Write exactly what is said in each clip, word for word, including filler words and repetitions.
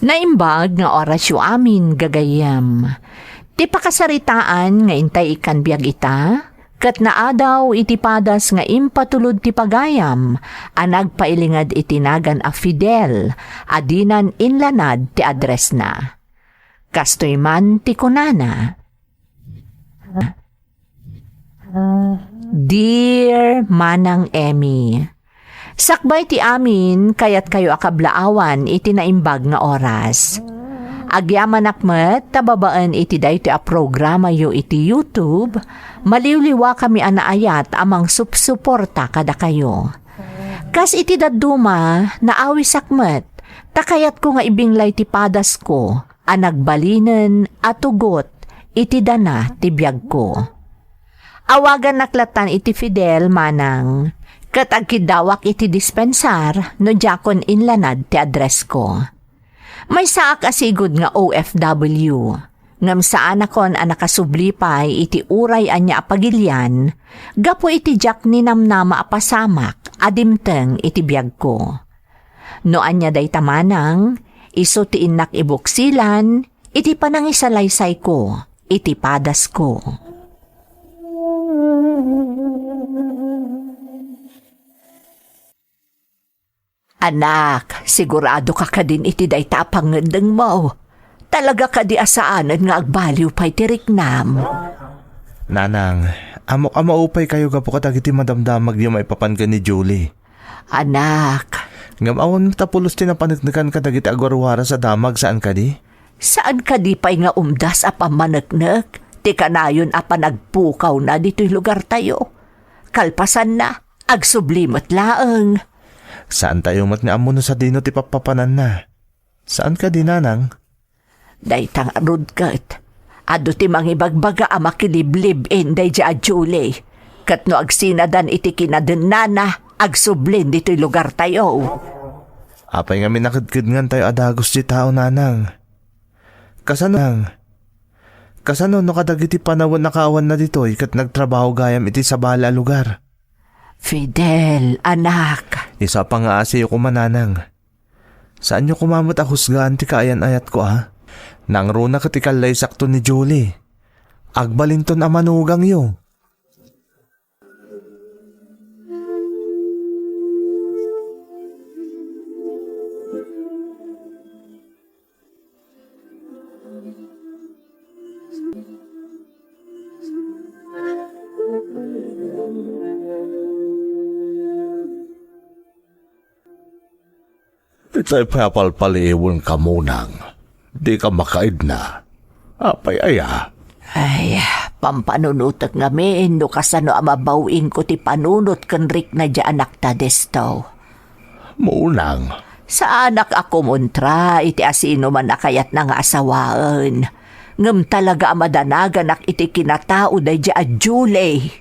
Naimbag nga orasyo amin, gagayyem. Ti pakasaritaan nga intay ikkan biag ita, ket naadaw iti padas nga impatulod ti pagayam a nagpailinged iti nagan a Fidel a dinan inlanad ti addressna. Kastoy man ti kunana, Dear Manang Emmy, sakbay ti amin, kayatkayo a kablaawan iti naimbag nga oras. Agyamanak met ta babaen iti daytoy a programayo iti YouTube, maliwliwakami a naayat a mangsupsuporta kadakayo. Kas iti dadduma, naawisak met, ta kayatko nga ibinglay ti padasko a nagbalinen a tugot iti dana ti biagko. Awagannak lattan iti Fidel, manang, ket agkiddawak iti dispensar no diakon inlanad ti addressko. Maysaak a sigud nga O F W, ngem saanakon a nakasubli pay iti uray ania a pagilian gapu iti diak ninamnama a pasamak a dimteng iti biagko. No ania dayta manang, isu ti innak ibuksilan iti panangisalaysayko iti padasko. Anak, sigurado ka kadin iti dayta a pangngeddengmo? Talaga kadi a saanen nga agbaliw pay ti riknam? Nanang, ammok a maupay kayo gapu kadagiti madamdamagyo maipapan ken ni Julie. Anak. Ngem awan ta pulos ti napaneknekan kadagiti agwarwaras a damag, saan kadi? Saan kadi pay nga umdas a pammaneknek ti kanayon a panagpukawna ditoy lugartayo? Kalpasanna, agsubli met laeng. Saantayo met nga ammo no sadino ti pappapananna. Saan kadi, nanang? Dayta ngarud ket, adu ti mangibagbaga a makiliblib-in daydiay a Julie. Ket no agsinadan iti kinadennana, agsublin ditoy lugartayo. Apay ngamin a kedkedngantayo a dagus ti tao, nanang? Kasano, kasano no kadagiti panawen a kaawanna ditoy ket nagtrabaho gayam iti sabali a lugar? Fidel, anak. Isu a pangaasiyo koma, nanang. Saanyo koma met a husgaan ti kaayan-ayatko, a? Nangruna ket ikallaysakto ni Julie. Agbalinton a manugangyo. Itay pay a palpaliiwenka, Monang. Dika makaidna. Apay aya? Ay, pampanunotek ngamin no kasano a mabawienko ti panunot ken rikna diay anakta, Desto. Monang. Saanak a kumontra iti asinoman a kayatna nga asawaen. Ngem talaga a madanaganak iti kinatao daydiay a Julie.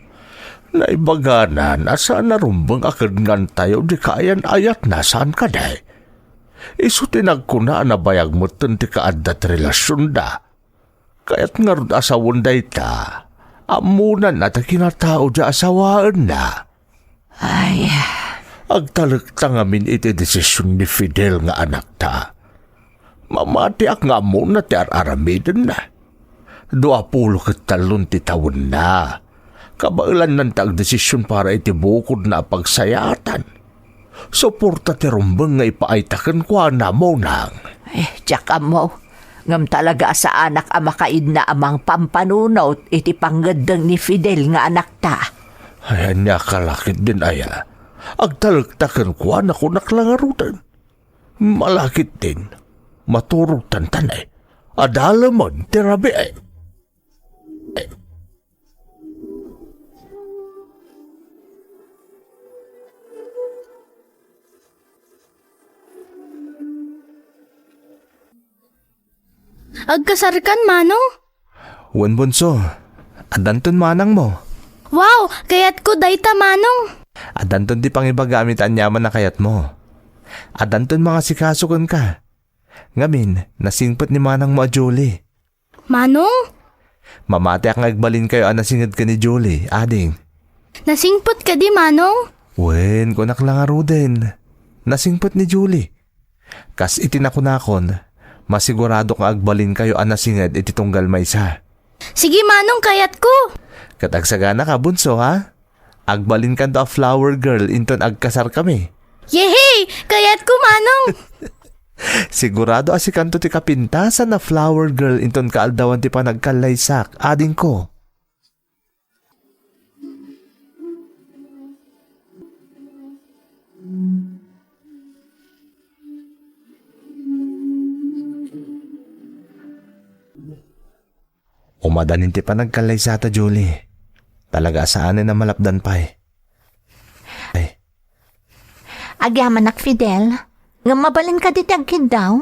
Naibagana a saan a rumbeng a kedngantayo ti kaayan-ayatna, saan kadi? Isu ti nagkuna a nabayag metten ti kaadda ti relasionda. Kayat ngarud a sawen dayta, ammona ta kinatao diay asawaenna. Ay. Agtalekta ngamin iti desision ni Fidel nga anakta. Mamatiak nga ammona ti ar-aramidenna. Duapulo ket tallon ti tawenna. Kabaelanna ta agdesision para iti bukodna a pagsayaatan. Suporta ti rumbeng nga ipaayta kenkuana, Monang. Eh, diak ammo. Ngem talaga a saanak a makaidna a mangpampanunot iti pangngeddeng ni Fidel nga anakta. Ay, ania ka la ketdin aya? Agtalekta kenkuana, kunak la ngaruden. Malakit din, maturogtan ta ne. Adalemen ti rabii. Agkasarkan, Manong? Wen, Bunso. Addanton manangmo. Wow! Kayatko dayta, Manong! Addanton ti pangibagam iti aniaman a kayatmo. Addanton mangasikaso kenka. Ngamin, nasingpet ni manangmo a Julie. Manong? Mamatiak nga agbalinkayo a nasinged ken ni Julie, ading. Nasingpet kadi, Manong? Wen, kunak la ngaruden. Nasingpet ni Julie. Kas iti nakunakon, Masiguradok nga agbalinkayo a nasinged iti tunggal maysa. Sige, Manong, kayatko. Ket agsaganaka, bunso, ha? Agbalinkanto a flower girl inton agkasarkami. Yehey! Kayatko, Manong! Sigurado a sikanto ti kapintasan a flower girl inton kaaldawan ti panagkallaysak, adingko. Umadanin ti panagkallaysata, Julie. Talaga a saanen a malapdan pay. Ay. Agyamanak, Fidel. Ngem mabalin kadi ti agkiddaw?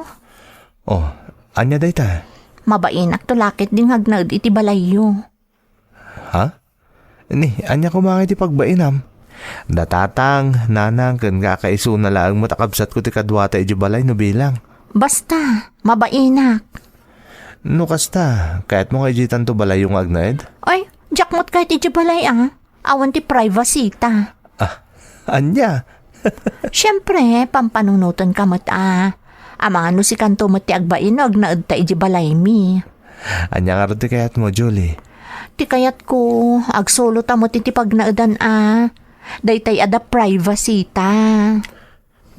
Oh, ania dayta? Mabainak to lakit di nga agnaed iti balayyo. Ha? Ni, ania koma nga iti pagbainam? Da tatang, nanang, ken kakaisuna laeng met a kabsatko ti kaduata idiay balay no bilang. Basta, mabainak. No kasta, kayatmo nga idiaytanto balayyo nga agnaed? Ay, diak met kayat idiay balay, a. Awan ti privacy ta. Ah, ania? Siempre, pampanunotenka met, a. Amangan no sikanto met ti agbain no agnaedta idiay balaymi. Ania ngarud ti kayatmo, Julie? Ti kayatko, agsolota met iti pagnaedan, a. Daytay adda privacy ta.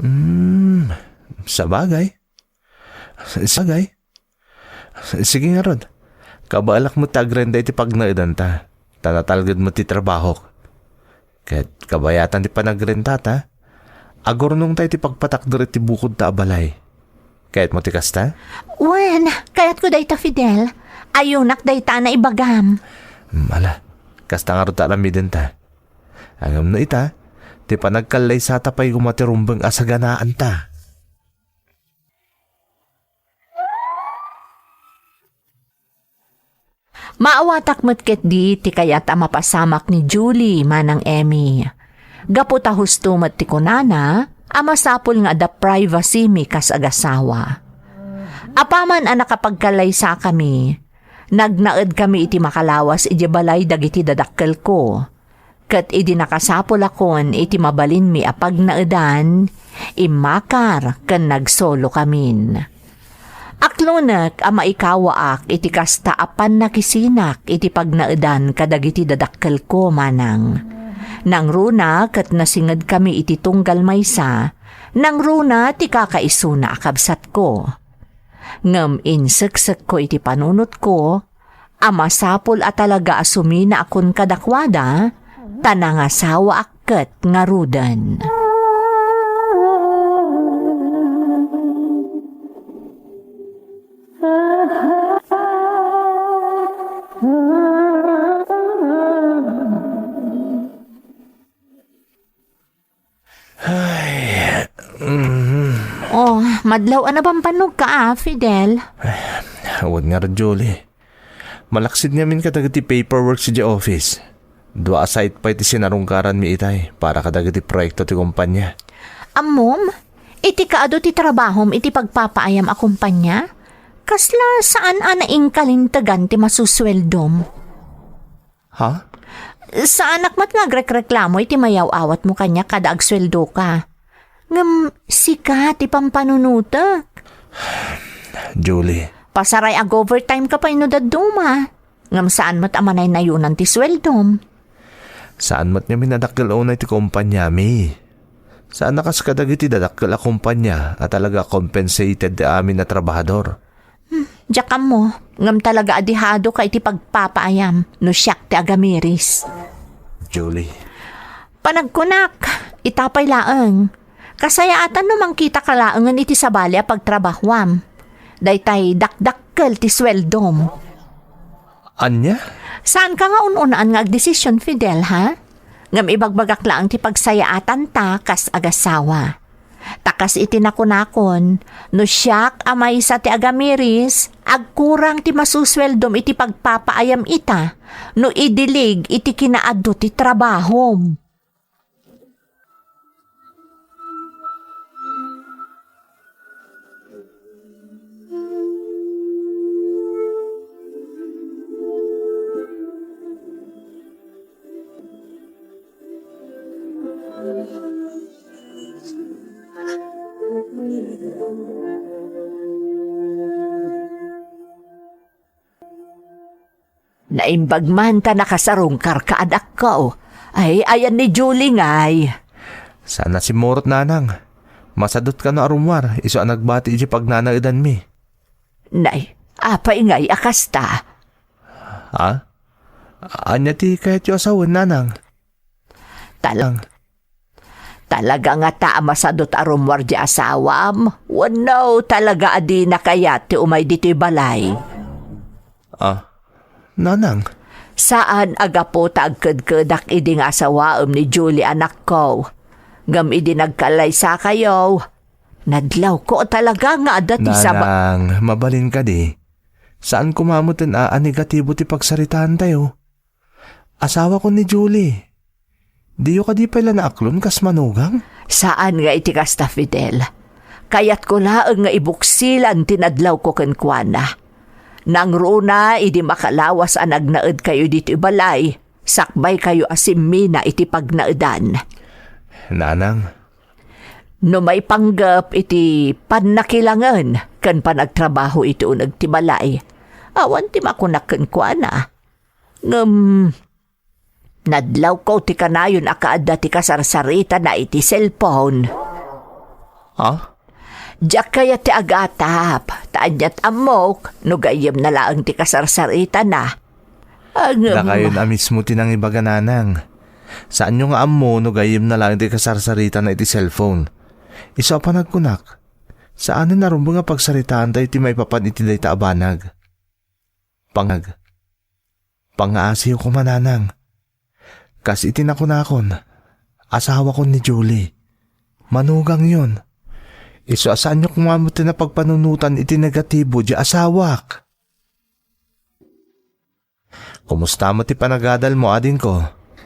Hmm, sabagay. Sabagay. Sige ngarud. Kabaelak met ti agrenta iti pagnaedanta. Ta natalged met ti trabahok. Ket kabayatan ti panagrentata, agurnongta iti pagpatakder iti bukodta a balay. Kayatmo ti kasta? Wen, kayatko dayta, Fidel. Ayonak dayta a naibagam. Hmm, ala, kasta ngarud ti aramidenta. Ngem no ita, ti panagkallaysata pay koma ti rumbeng a saganaanta. Maawatak met ketdi ti kayat a mapasamak ni Julie, Manang Emmy. Gapu ta husto met ti kunana a masapul nga adda privacy-mi kas agasawa. Apaman a nakapagkallaysakami, nagnaedkami iti makalawas idiay balay dagiti dadakkelko. Ket idi nakasapulakon iti mabalinmi a pagnaedan, immakar ken nagsolokamin. Aklonek a maikawaak iti kasta a pannakisinak iti pagnaedan kadagiti dadakkelko, Manang. Nangruna ket nasingedkami iti tunggal maysa, nangruna ti kakaisuna a kabsatko. Ngem inseksekko iti panunotko a masapul a talaga a suminaakon kadakuada, ta nangasawaak ket ngaruden. Ay, mm. Oh, madlaw a nabambanogka, a, Fidel. Wen ngarud, Julie. Malaksid ngamin kadagiti paperwork idiay office. Dua a site pay ti sinarungkaranmi itay para kadagiti proyekto ti kompania. Ammom, iti kaadu ti trabahom iti pagpapaayam a kompania, kasla saan a naingkalintegan ti masusueldom. Ha? Saanak met nga agrekreklamo iti mayaw-awatmo kaniak kada agsueldoka. Ngem sika ti pampanunotek. Julie. Pasaray ag-overtimeka pay no dadduma. Ngem saan met a manaynayonan ti sueldom. Saan met ngamin a dakkel unay ti kompaniami. Saan a kas kadagiti dadakkel a kompania a talaga compensated ti amin a trabahador. Hmm, diak ammo, ngem talaga a dihadoka iti pagpapaayam no siak ti agamiris. Julie. Panagkunak, ita pay laeng. Kasayaatan no mangkitaka laengen iti sabali a pagtrabahuam. Daytay dakdakkel ti sueldom. Ania? Saanka nga un-unaan nga agdesisyon, Fidel, ha? Ngem ibagbagak laeng ti pagsayaatanta kas agasawa. Ta kas iti nakunakon, no siak a maysa ti agamiris, agkurang ti masusueldom iti pagpapaayam ita no idilig iti kinaadu ti trabahom. Naimbag man ta nakasarungkarka, anakko. Ay, ayan ni Julie ngay. Saan a simmurot, nanang. Masadot kano a rummuar, isu a nagbati iti pagnanaedanmi. Nay, apay ngay a kasta? Ha? Ania ti kayatyo a sawen, nanang? Talang. Talaga ngata a masadot a rummuar di asawam? Wenno talaga a dina kayat ti umay ditoy balay? Ah, nanang. Saan a gapu ta agkedkedak idi nga asawaem ni Julie, anakko. Ngem idi nagkallaysakayo, nadlawko talaga nga adda ti saba- Nanang, mabalin kadi. Saan koma metten a, a negatibo ti pagsaritaantayo. Asawakon ni Julie. Diyo kadi pay la naaklon kas manugang? Saan nga iti kasta, Fidel. Kayatko laeng nga ibuksilan ti nadlawko kenkuana. Nangruna idi makalawas a nagnaedkayo ditoy balay, sakbaykayo a simmina iti pagnaedan. Nanang. No maipanggep iti pannakilangen ken panagtrabaho iti uneg ti balay, awan ti makunak kenkuana. Ngem, nadlawko ti kanayon a kaadda ti kasarsaritana iti cellphone. Ha? Diak kayat ti agatap, ta ania't ammok no gayyemna laeng ti kasarsaritana. Ngem dakayon a mismo ti nangibaga, nanang. Saanyo nga ammo no gayyemna laeng ti kasarsaritana iti cellphone. Isu a panagkunak, saanen a rumbeng a pagsaritaantayo ti maipapan iti dayta a banag. Pangag. Pangaasiyo koma, nanang. Kas iti nakunakon, asawakon ni Julie. Manugangyon. Isu a saanyo koma met ti napagpanunotan iti negatibo di asawak. Kumusta met ti panagadalmo, adingko?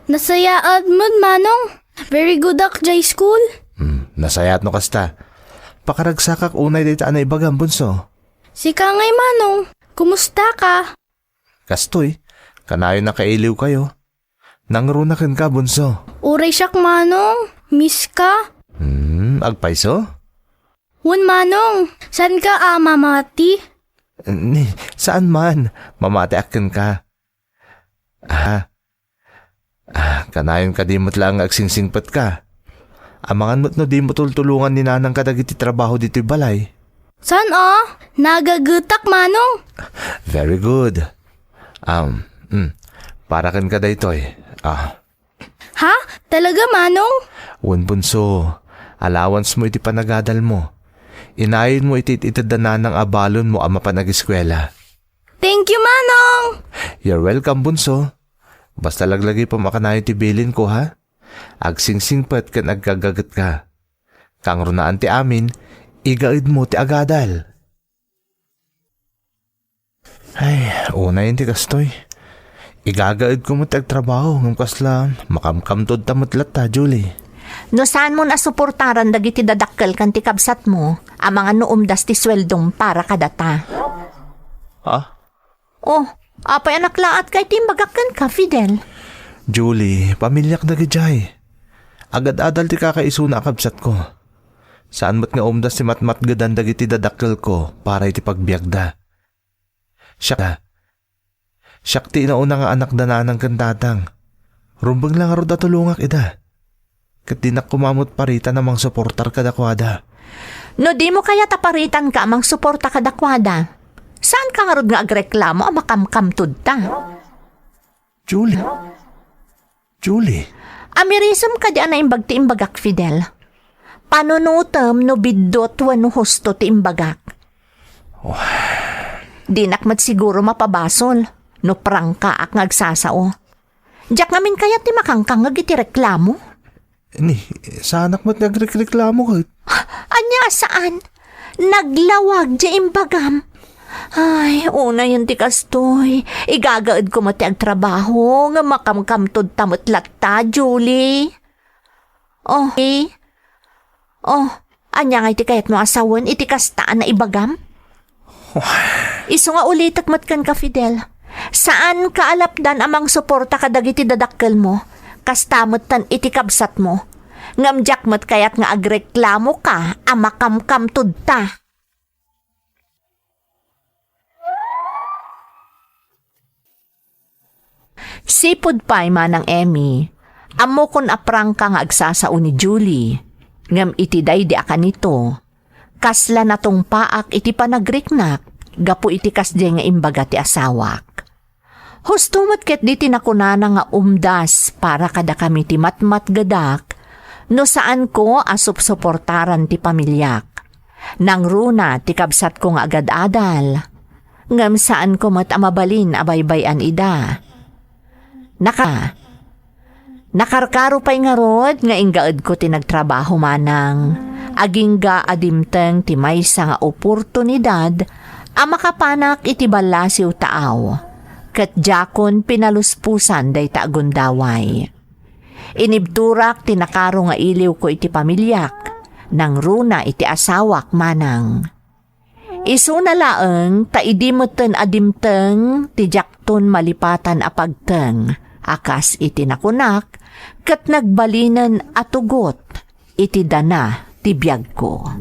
Nasayaat met, Manong. Very good ak jay school. Hmm, nasayaat no kasta. Pakaragsakak unay dayta a naibagam, bunso. Sika ngay, Manong. Kumusta ka? Kastoy, kanayon a kailiwkayo. Nangruna kenka, bunso. Uray siak, Manong. Miss ka. Hmm, agpayso? Wen, Manong. Saanka a mamati? Ni, saan man. Mamatiak kenka. Ah. Ah, kanayon kadi met laeng nga agsingsingpetka. Amangan met no dimo tultulongan ni nanang kadagiti trabaho ditoy balay. Saan a? Nagagetak, Manong. Very good. Um, mm, para kenka daytoy. Ah. Ha? Talaga, Manong? Wen, bunso. Allowance mo iti panagadal mo. Inayon mo iti it-ited da nanang a balon mo a mapan agiskuela. Thank you, Manong! You're welcome, bunso. Basta laglagipem a kanayon ti bilin ko, ha? Agsingsingpet ken agkagaget ka. Kangrunaan ti amin, igaed mo ti agadal. Ay, unayen ti kastoy. Igagaed ko met ti agtrabaho, ngem kasla makamkamtod ta met latta, Julie. No saan mo nasuportaran dagiti dadakkel ken ti kabsatmo, amangan no umdas ti sueldom para kadata. Ha? Oh, apay a naklaat kay ti imbagak kenka, Fidel? Julie, pamiliak dagidiay. Agad-adal ti kakaisuna a kabsatko. Saan met nga umdas ti matmatgedan dagiti dadakkelko para iti pagbiagda. Siak, siak ti inauna nga anak da nanang ken tatang. Rumbeng la ngarud a tulongak ida. Ket dinak koma met paritan a mangsuportar kadakuada. No dimo kayat a paritanka a mangsuporta kadakuada, saanka ngarud nga agreklamo a makamkamtodta? Julie. Julie. Amirisem kadi a naimbag ti imbagak, Fidel? Panunotem no biddut wenno husto ti imbagak. Oh. Dinak met siguro mapabasol no prangkaak nga agsasao. Diak ngamin kayat ti makangkangngeg iti reklamo. Ni, saanak met nga agrekreklamo ket? Ania a saan? Naglawag ti imbagam. Ay, unayen ti kastoy. Igagaedko met ti agtrabaho nga makamkamtodta met latta, Julie. Oh, eh? Oh, ania ngay ti kayatmo a sawen iti kasta a naibagam? Isu nga ulitek met kenka, Fidel. Saanka a lapdan a mangsuporta kadagiti dadakkelmo. Kasta metten iti kabsatmo. Ngem diak met kayat nga agreklamoka a makamkamtodta. Sipud pay, Manang Emmy, ammokon a prangka nga agsasao ni Julie, ngem iti daydi a kanito, kasla natungpaak iti panagriknak gapu iti kasdiay nga imbaga ti asawak. Husto met ketdi ti nakunana nga umdas para kadakami ti matmatgedak no saanko a supsuportaran ti pamiliak. Nangruna ti kabsatko nga agad-adal, ngem saanko met a mabalin a baybay-an ida. Naka-, nakarkaro pay ngarud nga inggaedko ti nagtrabaho, Manang. Agingga a dimteng ti maysa nga oportunidad a makapanak iti ballasiw taaw, ket diakon pinaluspusan dayta a gundaway. Inibturak ti nakaro nga iliwko iti pamiliak, nangruna iti asawak, Manang. Isuna laeng ta idi metten a dimteng ti diakton malipatan a pagteng a kas iti nakunak, ket nagbalinen a tugot iti dana ti biagko.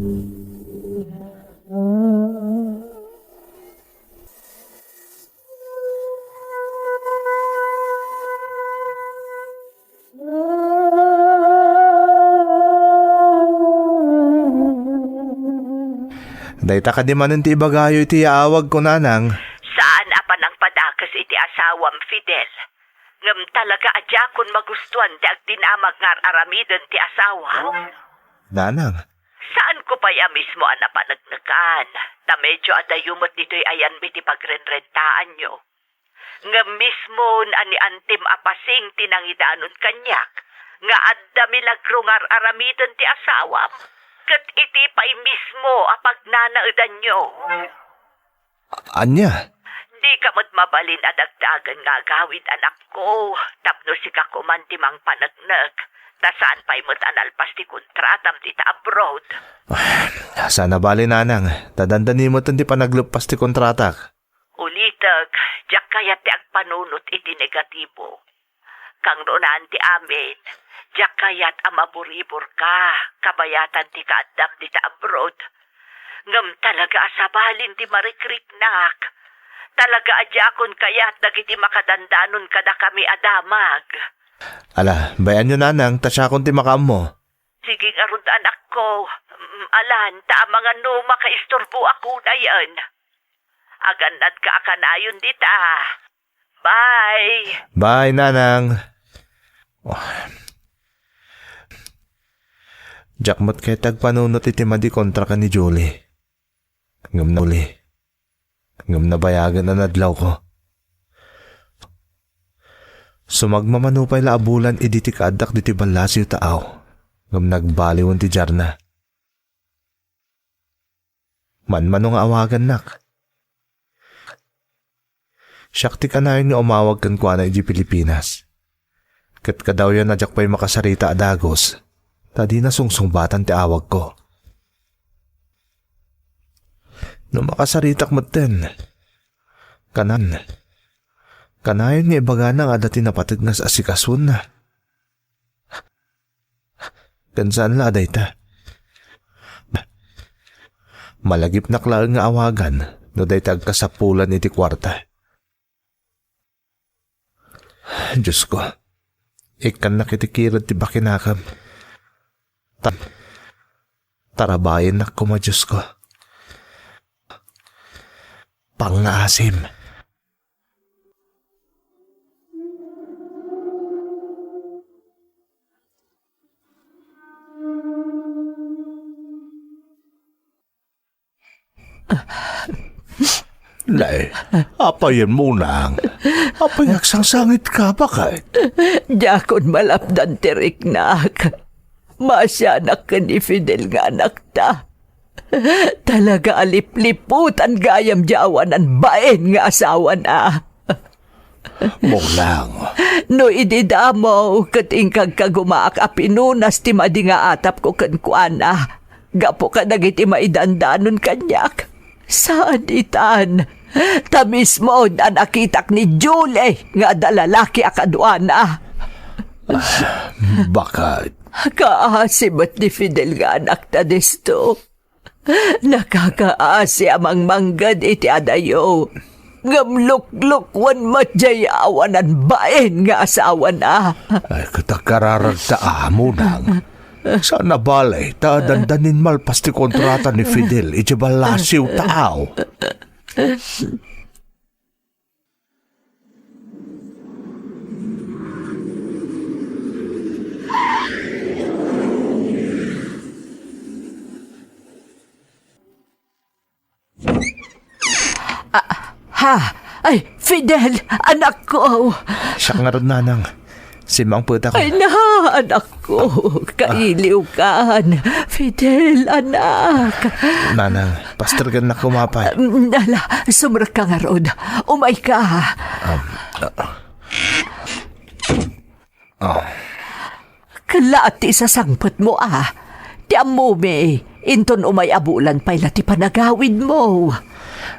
Dayta kadi manen ti ibagayo iti yaawagko, Nanang. Saan a panangpadakes iti asawam, Fidel. Ngem talaga a diakon magustuan ti agdinamag nga ar-aramiden ti asawam. Nanang. Saanko pay a mismo a napaneknekan, ta medyo adayo met ditoy ayanmi ti pagrenrentaanyo. Ngem mismon a ni Antim a Pasing ti nangidanon kaniak, nga adda milagro nga ar-aramiden ti asawam, ket iti pay mismo a pagnanaedanyo. Ania? Dika met mabalin a dagdagen nga agawid, anakko, tapno sika koman ti mangpaneknek, ta saan pay met a nalpas ti kontratam dita abroad. Saan a bale, Nanang, ta dandani met ti panagleppas ti kontratak. Ulitek, diak kayat ti agpanunot iti negatibo. Kangrunaan ti amin, diak kayat a maburiburka kabayatan ti kaaddam dita abroad. Ngem talaga a sabalin ti marikriknak. Talaga a diakon kayat dagiti makadandanon kadakami a damag. Ala, bay-anyo, Nanang, ta siakon ti makaammo. Sige ngarud, anakko. Mm, alan, ta amangan no makaisturboak unayen. Agannadka a kanayon dita. Bye. Bye, Nanang. Oh. Diak met ket agpanunot iti madi kontra ken ni Julie. Ngem na-, Julie. Ngem nabayagen a nadlawko. Sumagmamano pay la a bulan idi ti kaaddak ditoy ballasiw taaw, ngem nagbaliwen ti diarna. Manmano nga awagannak. Siak ti kanayon nga umawag kenkuana idiay Pilipinas. Ket kadawyan a diak pay makasarita a dagus, ta dina sungsungbatan ti awagko. No makasaritak metten, kanan, kanayon nga ibagana nga adda ti napateg nga as-asikasuenna. Ken saan la a dayta. Malagipnak laeng nga awagan no dayta agkasapulan iti kuarta. Diosko, ikkannak iti kired ti bakinakem. Ta-, tarabayennak koma, Diosko. Pangngaasim. Nay, apayen mo, nang. Apay, agsangsangitka, baket? Diakon malapdan ti riknak. Maasianak ken ni Fidel nga anakta. Talaga a lipliputan gayam diay awanan bain nga asawana. Monang. No idi damo ket inkagkagumaak a pinunas ti madi nga atapko kenkuana, gapu kadagiti maidandanon kaniak. Saan itan, ta mismo a nakitak ni Julie nga adda lalaki a kaduana. Baket? Kaasi met ni Fidel nga anakta disto. Nakakaasi a mangmangged iti adayo. Ngem luklukwan met diay awanan bain nga asawana. Ay, ket agkararagta a, Monang. Saan a bale ta dandanin malpas ti kontrata ni Fidel idiay ballasiw ta aw. Ah, ha? Ay, Fidel, anakko! Siak ngarud, Nanang. Simmangpetakon. Ay na, anakko, kailiwkan. Fidel, anak. Nanang, pastergennak ko mapan. Mm, ala, sumrekka ngarud. Umayka. Um, ah. Ah. Kella ti isasangpetmo a. Ti ammomi, inton umay a bulan pay la ti panagawidmo.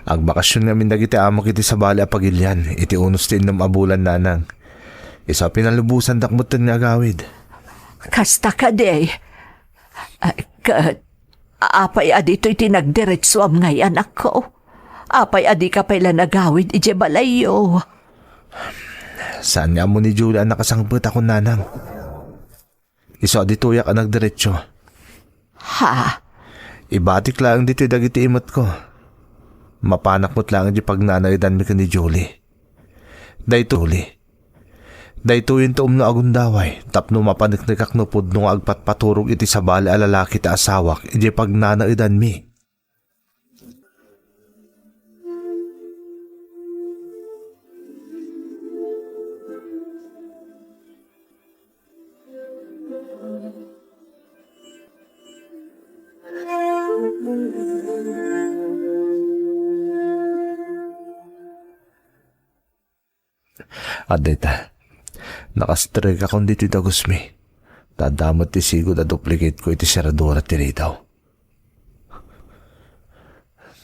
Agbakasion ngamin dagiti amok iti sabali a pagilian iti unos ti innem a bulan, Nanang. Isu a pinalubosandak metten nga agawid. Kasta kadi. Ah, ket apay a ditoy ti nagdiretsuam ngay, anakko? Apay a dika pay la nagawid idiay balayyo? Saan nga ammo ni Julie a nakasangpetakon, Nanang. Isu a ditoyak a nagdiretso. Ha? Ibatik laeng ditoy dagiti imetko. Mapanak met laeng idiay pagnanaedanmi ken ni Julie. Daytoy, daytoyen ti umno a gundaway tapno mapaneknekak no pudno nga agpatpaturog iti sabali a lalaki ti asawak idiay pagnanaedanmi. Adda ita, nakastrekakon ditoy dagusmi. Ta adda met ti sigud a duplicate ko iti seradura ti ridaw.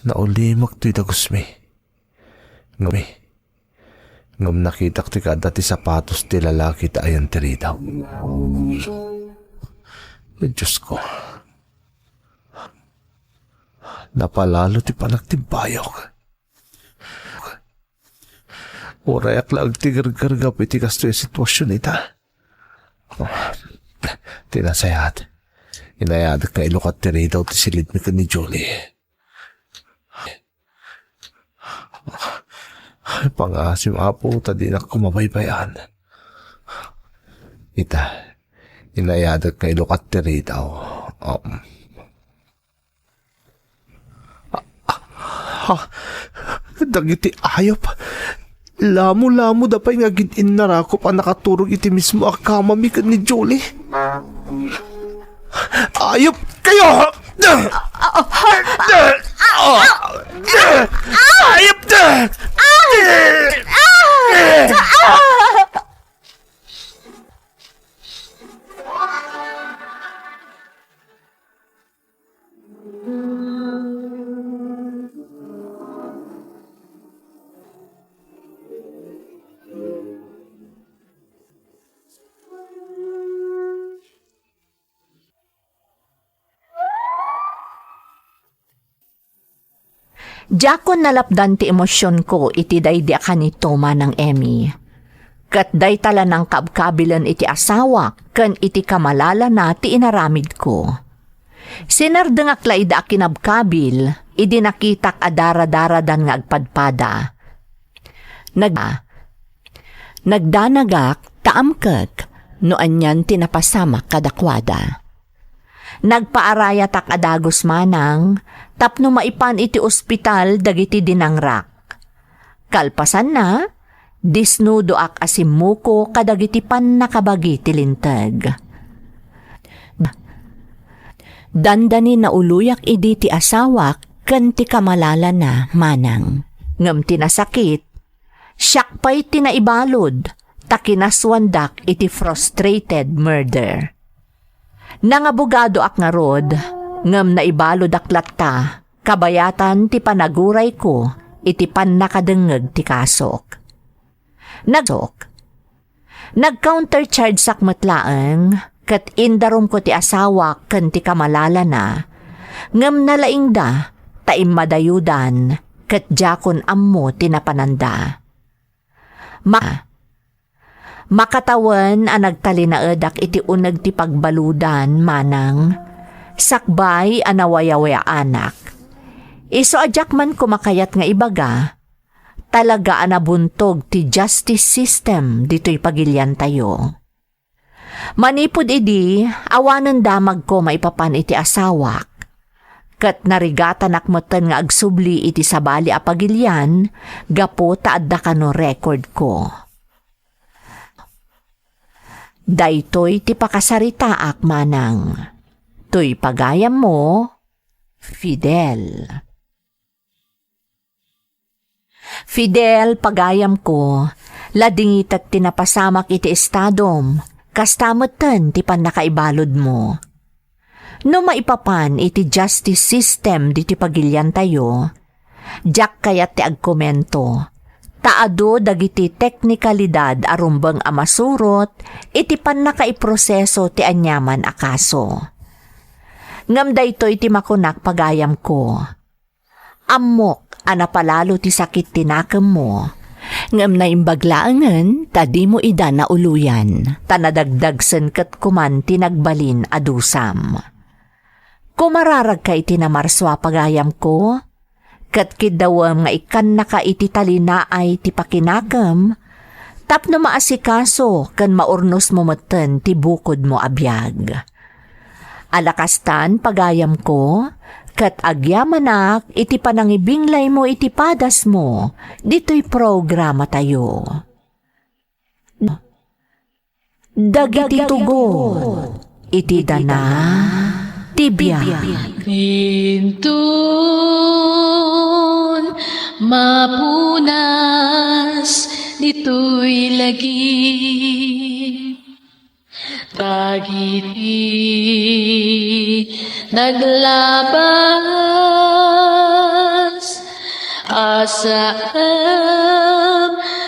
Naulimek toy dagusmi. Ngem, ngem nakitak ti kaadda ti sapatos ti lalaki ta ayan ti ridaw. Dios ko. Napalalo ti panagtimbayok. Uray ak la agtigergergap iti kastoy a sitwasion ita. Ti nasayaat, inayadek nga ilukat ti ridaw ti silidmi ken ni Julie. Ay, pangaasim, Apo, ta dinak ko mabaybay-an. Ita, inayadek nga ilukat ti ridaw. Um, Ha? Dagiti ayop. Lamo-lamoda pay nga agin-innarakop a nakaturog iti mismo a kamami ken ni Julie. Ayop kayo! Ayop! Diakon nalapdan ti emosionko iti daydi a kanito, Manang Emmy. Ket dayta la nangkabkabilen iti asawak ken iti kamalalana ti inaramidko. Sinardengak la ida a kinabkabil idi nakitak a daradaradan nga agpadpada. Nag-, nagdanagak ta amkek no anian ti napasamak kadakuada. Nagpaarayatak a dagus manang tapno maipan iti ospital dagiti dinangrak. Kalpasanna, disnudoak a simmuko kadagiti pannakabagi ti linteg. Dandani nauloyak idi ti asawak ken ti kamalalana manang. Ngem ti nasakit, siak pay ti naibalud ta kinasuandak iti frustrated murder. Nangabogadoak ngarud, ngem naibaludak latta kabayatan ti panagurayko iti pannakadengngeg ti kasok. Nagsok. Nag-counterchargeak met laeng ket indarumko ti asawak ken ti kamalalana, ngem nalaingda ta immadayudan ket diakon ammo ti napananda. Ma-, makatawen a nagtalinaedak iti uneg ti pagbaludan, manang, sakbay a nawayawayaanak. Isu a diak man koma kayat nga ibaga, talaga a nabuntog ti justice system ditoy pagiliantayo. Manipud idi, awanen damagko maipapan iti asawak. Ket narigatanak metten nga agsubli iti sabali a pagilian gapu ta adda kano recordko. Daytoy ti pakasaritaak, manang. Toy pagayammo, Fidel. Fidel, pagayamko, ladingitek ti napasamak iti estadom, kasta metten ti pannakaibaludmo. No maipapan iti justice system diti pagiliantayo, diak kayat ti agkomento, ta adu dagiti teknikalidad a rumbeng a masurot iti pannakaiproseso ti aniaman a kaso. Ngem daytoy ti makunak, pagayamko. Ammok a napalalo ti sakit ti nakemmo, ngem naimbag laengen ta dimo ida nauloyan, ta nadagdagsen ket koman ti nagbalin a dusam. Kumararagka iti namarsua, pagayamko, ket kiddawem nga ikkannaka iti talinaay ti pakinakem tapno maasikaso ken maurnosmo metten ti bukodmo a biag. Ala kastan, pagayamko, ket agyamanak iti panangibinglaymo iti padasmo ditoy programatayo. Dagiti tugon iti dana ti biag. Inton mapunas ditoy lagi, dagiti naglabas a saan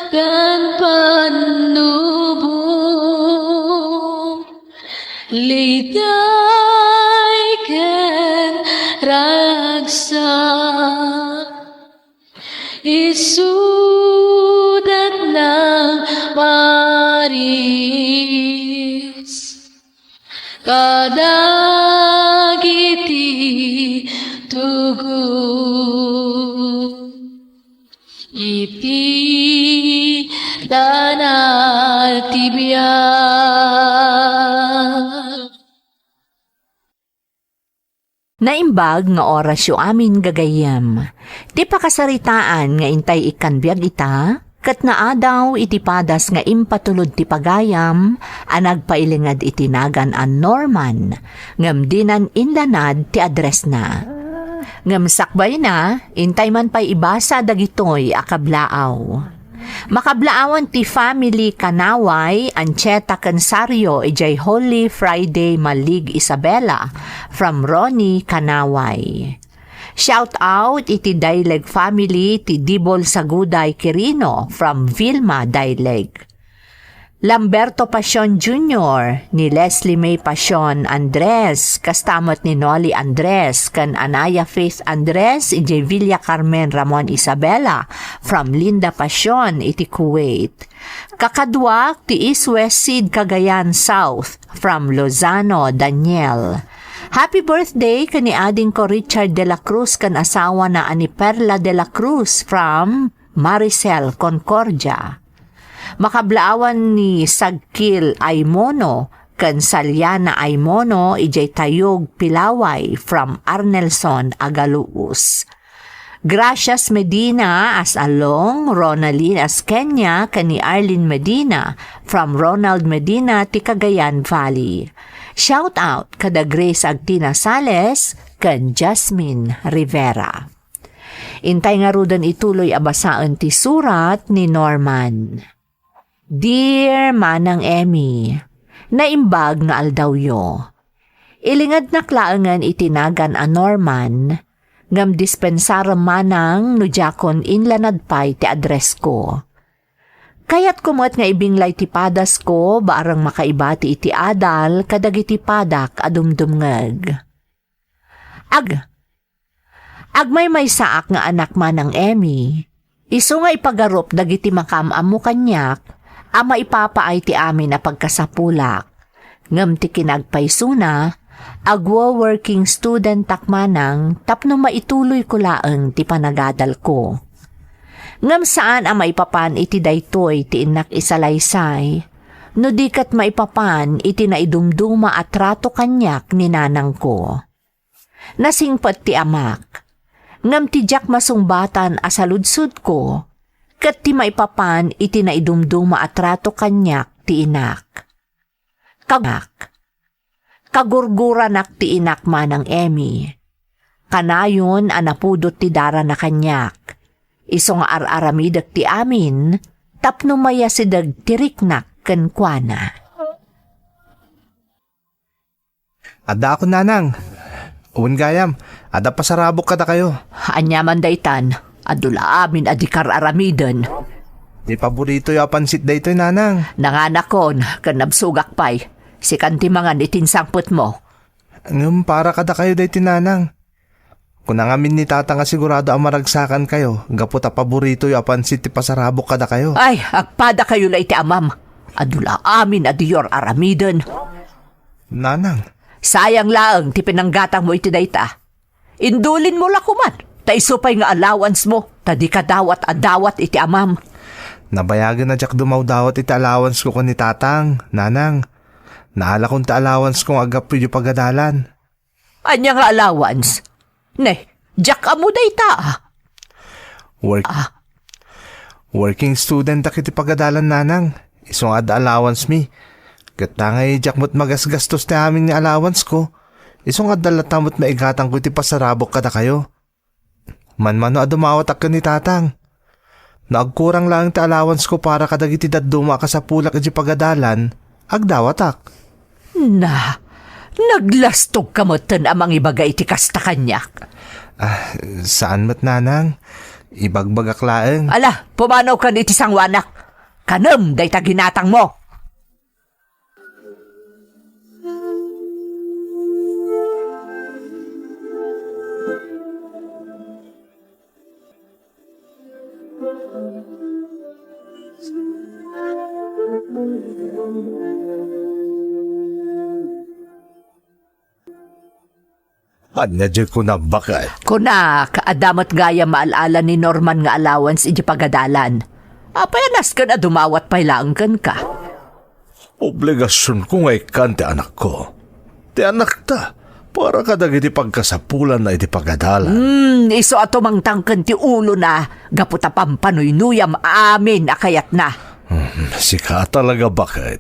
ken pannubo, liday ken ragsak. Isudat nang maris kadagiti tugon iti dana ti biag. Naimbag nga orasyo amin, gagayyem. Ti pakasaritaan nga intay ikkan biag ita, ket naadaw iti padas nga impatulod ti pagayam a nagpailinged iti nagan a Norman, ngem dinan inlanad ti addressna. Ngem sakbayna, intay man pay ibasa dagitoy a kablaaw. Makablaawan ti family Kanaway, Ancheta ken Sario, idiay Holy Friday, Malig, Isabela, from Ronnie Kanaway. Shout out iti Daileg family ti Dibol Saguday Quirino, from Vilma, Daileg. Lamberto Pasion Junior, ni Leslie May Pasion Andres, kasta met ni Nolly Andres, ken Anaya Faith Andres, idiay Villa Carmen, Ramon Isabela, from Linda Pasion, iti Kuwait. Kakaduak, ti Iswes Seed Cagayan South, from Lozano, Daniel. Happy birthday ken ni adingko Richard de la Cruz ken asawana a ni Perla de la Cruz, from Maricel Concordia. Makablaawan ni Sagkil Aimono ken Saliana Aimono idiay Tayog, Pilaway, from Arnelson Agaluos. Gracias Medina as Along, Ronaldin as Kenya, ken ni Arlene Medina, from Ronald Medina ti Cagayan Valley. Shout out kada Grace Agtina Sales ken Jasmine Rivera. Intay ngaruden ituloy a basaen ti surat ni Norman. Dear Manang Emmy, naimbag nga aldawyo. Ilingednak laengen iti nagan a Norman, ngem dispensarem manang no diakon inlanad pay ti addressko. Kayatko met nga ibinglay ti padasko bareng makaibati iti adal kadagiti padak a dumdumngeg. Ag-, Agmaymaysaak nga anak, Manang Emmy, isu nga ipagarup dagiti makaam-ammo kaniak a maipapaay ti amin a pagkasapulak. Ngem ti kinagpaysona, agwo-working studentak manang tapno maituloyko laeng ti panagadalko. Ngem saan a maipapan iti daytoy ti innak isalaysay, no di ket maipapan iti naidumduma a trato kaniak ni nanangko. Nasingpet ti amak, ngem ti diak masungbatan a saludsodko ket ti maipapan iti naidumduma a trato kaniak ti inak. Kagak, kagurguranak ti inak, Manang Emmy. Kanayon a napudot ti darana kaniak. Isu nga ar-aramidek ti amin tapno mayasideg ti riknak kenkuana. Addaakon, nanang. Wen gayam, adda pasarabok kadakayo. Ania man daytan? Adu la amin a di kar-aramiden. Ti paboritoyo a pansit daytoy, nanang. Nanganakon, ken nabsogak pay. Sikan ti mangan iti insangpetmo. Ngem para kadakayo daytoy, nanang. Kuna ngamin ni Tatang a sigurado a maragsakankayo gapu ta paboritoyo a pansit ti pasarabok kadakayo. Ay, agpadakayo la iti amam. Adu la amin a diyo ar-aramiden. Nanang. Sayang laeng ti pinanggatangmo iti dayta. Indulinmo la koman, ta isu pay nga allowance mo, ta dika dawat a dawat iti amam. Nabayagen a diak dumawdawat iti allowance ko ken ni Tatang, nanang. Naalakon ti allowance ko nga aggapu idiay pagadalan. Ania nga allowance? Ne, diak ammo dayta, ah. Work-, Ah. Working student ak iti pagadalan, nanang. Isu nga adda allowance mi. Ket ta ngay diak met magasgastos ti amin nga allowance ko. Isu nga adda latta met maigatangko iti pasarabok kadakayo. Manmano a dumawatak ken ni Tatang. No agkurang laeng ti allowance ko para kadagiti dadduma a kasapulak idiay pagadalan, agdawatak. Na, naglastogka metten a mangibaga iti kasta kaniak. Ah, saan met, nanang. Ibagbagak laeng. Ala, pumanawkan iti sangoanak. Kanem dayta ginatangmo. Ania diay kunam, baket? Kunak, adda met gayam maal-ala ni Norman nga allowance idiay pagadalan. Apay a nasken a dumawat pay laeng kenka? Obligasionko nga ikkan ti anakko. Ti anakta, para kadagiti pagkasapulanna iti pagadalan. Hmm, isu a tumangtangken ti ulona, gapu ta pampanuynuyam amin a kayatna. Hmm, sika talaga, baket.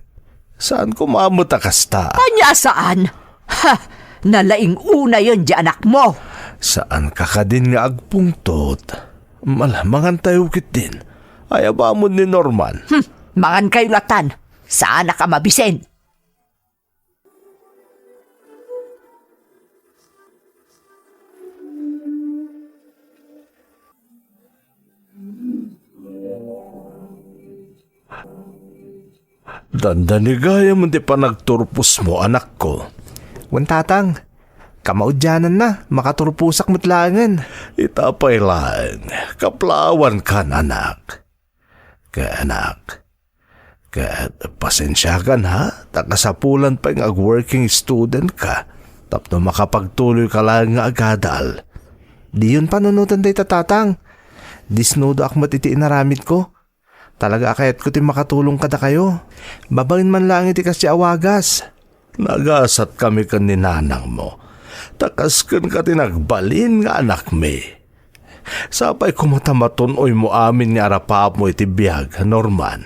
Saan koma met a kasta? Ania a saan? Ha! Nalaing unayen diay anakmo! Saanka kadin nga agpungtot? Mal-, mangantayo ketdin. Ayabamon ni Norman. Hmm, mangankayo latan. Saanak a mabisin. Dandani gayam ti panagturposmo, anakko. Wen, Tatang, kamaudiananna, makaturposak met laengen. Ita pay laeng, kaplaawankan, anak. Ket anak, ket pasensiakan, ha, ta kasapulan pay nga ag-working student ka tapno makapagtuloyka laeng nga agadal. Diyon panunoten dayta, Tatang. Disnudoak met iti inaramidko. Talaga a kayatko ti makatulong kadakayo. Babaen man laeng iti kasdi a wagas. Nagasatkami ken ni nanangmo, ta kas kenka ti nagbalin nga anakmi. Sapay koma ta matun-oymo amin nga arapapmo iti biag, Norman.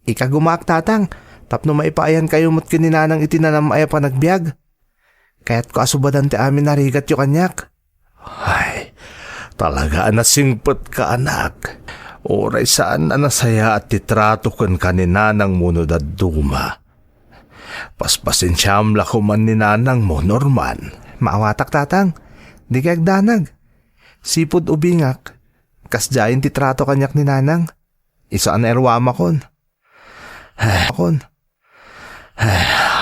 Ikagumaak, Tatang, tapno maipaayankayo met ken ni Nanang iti nanam-ay a panagbiag. Kayatko a subadan ti amin a rigatyo kaniak. Ay, talaga a nasingpetka, anak. Uray saan a nasayaat ti trato kenka ni nanangmo no dadduma. Paspasensiam la koman ni nanangmo, Norman. Maawatak, Tatang. Dikay agdanag. Sipud ubingak, kasdiayen ti trato kaniak ni nanang. Isu a nairwamakon. Akon.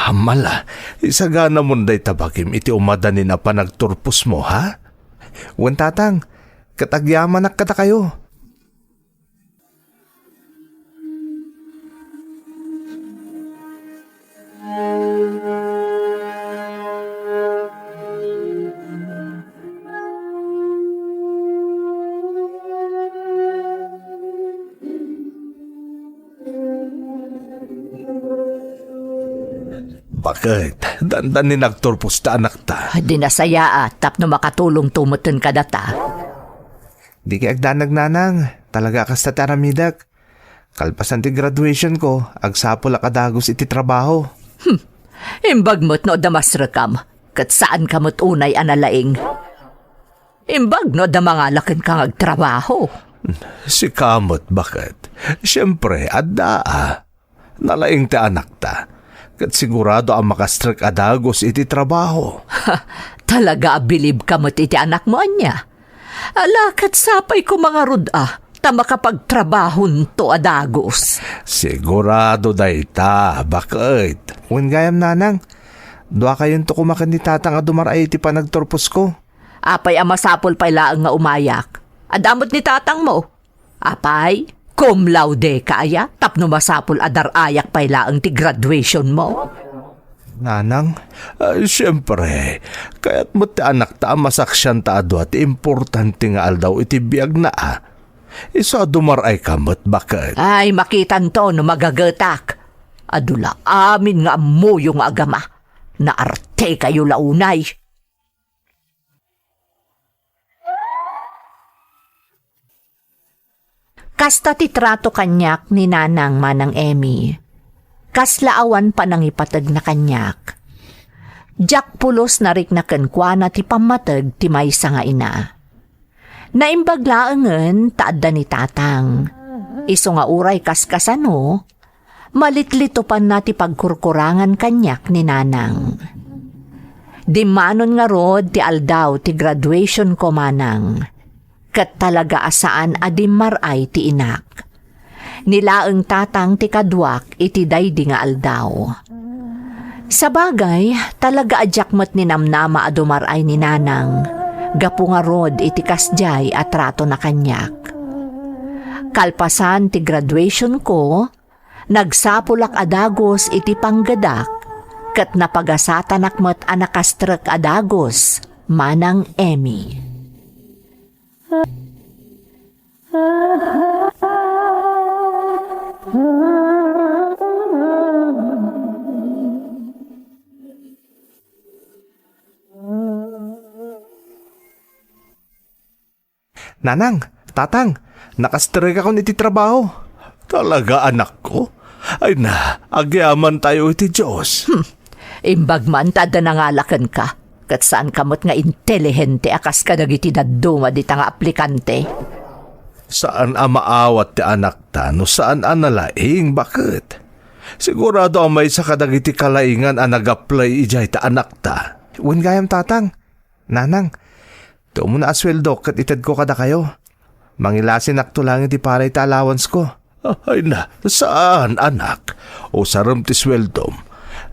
Amala, isaganamon dayta bagim iti umadanin a panagturposmo, ha? Wen, Tatang, ket agyamanak kadakayo. Baket, dandani nagturpos ta anakta. Di nasayaat tapno makatulongto metten kadata. Dikay agdanag, Nanang. Talaga a kasta ti aramidek. Kalpasan ti graduation ko, agsapulak a dagus iti trabaho. Hmm. Imbag met no adda masrekam, ket saanka met unay a nalaing. Imbag no adda mangala kenka nga agtrabaho. Sika met, baket? Siempre, adda a. Nalaing ti anakta. Ket sigurado a makastrek a dagus iti trabaho. Talaga a bilibka met iti anakmo, ania? Ala, ket sapay koma ngarud a, ta makapagtrabahonto a dagus. Sigurado dayta, baket. Wen gayam, Nanang. Duakayonto koma ken ni Tatang a dumar-ay iti panagturposko. Apay a masapul pay laeng nga umayak? Adda met ni tatangmo. Apay, cum laude ka aya tapno masapul a dar-ayak pay laeng ti graduationmo? Nanang, ah, siempre, kayat met ti anakta a masaksianta a dua ti importante nga aldaw iti biagna a. Isu a dumar-ay ka met, baket. Ay, makitanto no magagetak. Adu la amin nga ammoyo nga agama. Naartekayo la unay. Kasta ti trato kaniak ni Nanang, Manang Emmy. Kasla awan panangipategna kaniak. Diak pulos narikna kenkuana ti pammateg ti maysa nga ina. Naimbag laengen ta adda ni Tatang. Isu nga uray kaskasano, malitlitopanna ti pagkurkurangan kaniak ni Nanang. Dimmanon ngarud ti aldaw ti graduationko, Manang, ket talaga a saan a dimmar-ay ti inak. Ni laeng Tatang ti kaduak iti daydi nga aldaw. Sabagay, talaga a diak met ninamnama a dumar-ay ni Nanang, gapu ngarud iti kasdiay a tratona kaniak. Kalpasan ti graduationko, nagsapulak a dagus iti panggedak, ket napagasatanak met a nakastrek a dagus, Manang Emmy. Nanang, Tatang, nakastrekakon iti trabaho. Talaga, anakko? Ay na, agyamantayo iti Dios. Hmm. Imbag man ta adda nangala kenka, ket saanka met nga intelihente a kas kadagiti dadduma dita nga aplikante. Saan a maawat ti anakta no saan a nalaing, baket? Sigurado a maysa kadagiti kalaingan a nag-apply idiay ta anakta. Wen gayam, Tatang. Nanang, ti umuna a sueldo ket itedko kadakayo. Mangilasinakto laeng iti paray ti allowance ko. Ay na, saan, anak. Usarem ti sueldom.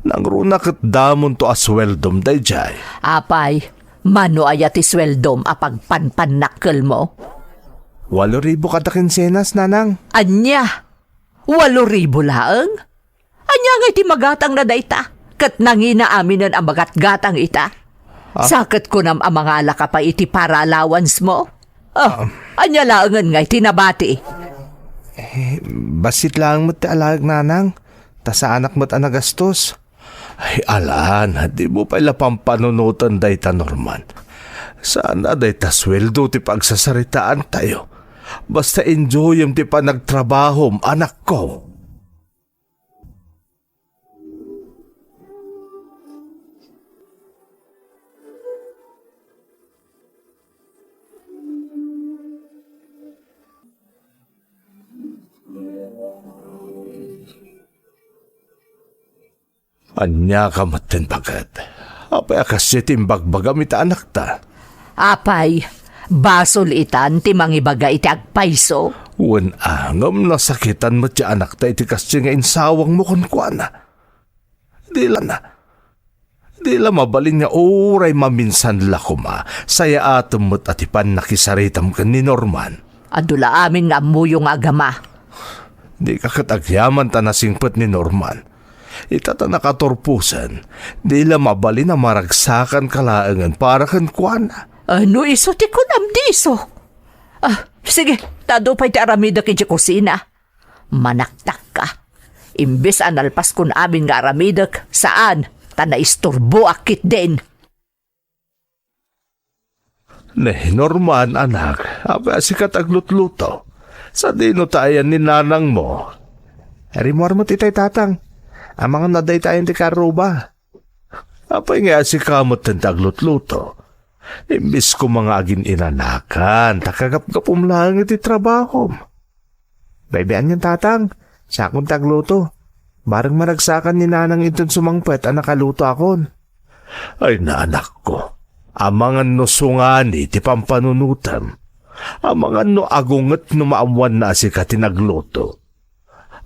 Nangruna ket damonto a sueldom daydiay. Apay, mano aya ti sueldom a pagpanpannakkelmo? Walo ribu kada kinsenas, Nanang. Ania? Walo ribu laeng? Ania ngay ti magatangna dayta? Ket nangina aminen a magatgatang ita? Ah? Sa ket kunam a mangalaka pay iti para allowance mo? Ah, ania laengen ngay ti nabati? Eh, bassit laeng met ti alaek, Nanang. Ta saanak met a nagastos. Ay, alan, di mo pay la pampanunoten dayta, Norman. Saan a dayta sueldo ti pagsasaritaantayo. Basta enjoyem ti panagtrabahom, anakko. Ania ka metten, baket? Apay a kastoy ti imbagbagam ita anakta? Apay, basol itan ti mangibaga iti agpayso? Wen a, ngem nasakitan met ti anakta iti kastoy nga insawangmo kenkuana. Di la na. Di la mabalin nga uray maminsan la koma, sayaatem met a ti pannakisaritam ken ni Norman. Adu la amin nga ammoyo nga agama. Dika ket agyaman ta nasingpet ni Norman. Ita ta nakaturposen, di la mabalin a maragsakanka laengen para kenkuana. Ano isu ti kunam diay isu? Ah, sige, ta adu pay ti aramidek idiay kusina. Manaktakka. Imbes a nalpaskon amin nga aramidek, saan, ta naisturboak ketdin. Ni Norman, anak, apay a sika ti aglutluto? Sadino ta ayan ni nanangmo? Rimmuar met itay, tatang. Amangan no adda ita ayan ti karruba. Apay ngay a sika met ti aglutluto? Imbes koma nga agin-inanakan, ta kagapgapum laeng iti trabahom. Baybay-an ngan, tatang. Siakon ti agluto. Bareng maragsakan ni nanang inton sumangpet a nakalutoakon. Ay, anakko, amangan no sungani ti pampanunotem. Amangan no agunget no maammoanna a sika ti nagluto.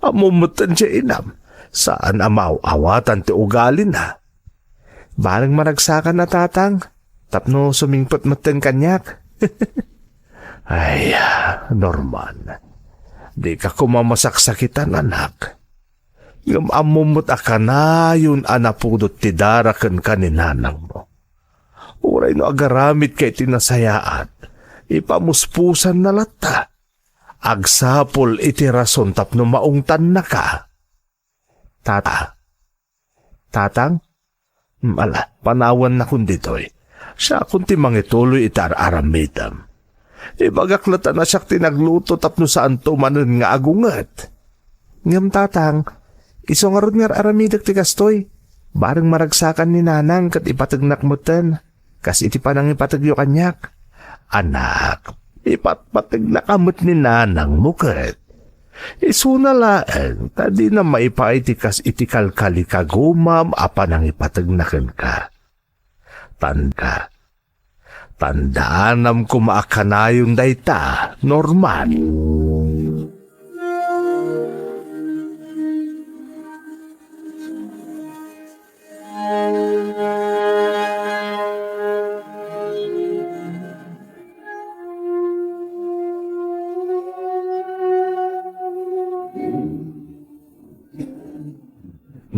Ammom metten ti inam, saan a maaw-awatan ti ugalina. Bareng maragsakan a, tatang, tapno sumingpet metten kaniak. Ay, Norman, dika koma masaksakitan, anak. Ngem ammom met a kanayon a napudot ti dara kenka ni nanangmo. Uray no agaramidka iti nasayaat, ipamuspusanna latta. Agsapul iti rason tapno maungtannaka. Tata. Tatang? Hmm, ala, panawannakon ditoy. Siakon ti mangituloy iti ar-aramidem. Ibagak latta a siak ti nagluto tapno saanto manen nga agunget. Ngem, tatang, isu ngarud nga ar-aramidek ti kastoy. Bareng maragsakan ni nanang ket ipategnak metten, kas iti panangipategyo kaniak. Anak, ipatpategnaka met ni nanangmo ket. Isuna laeng ta dina maipaay ti kas iti kalkalikagumam a panangipategna kenka. Tanda, tandaanam koma a kanayon dayta, Norman.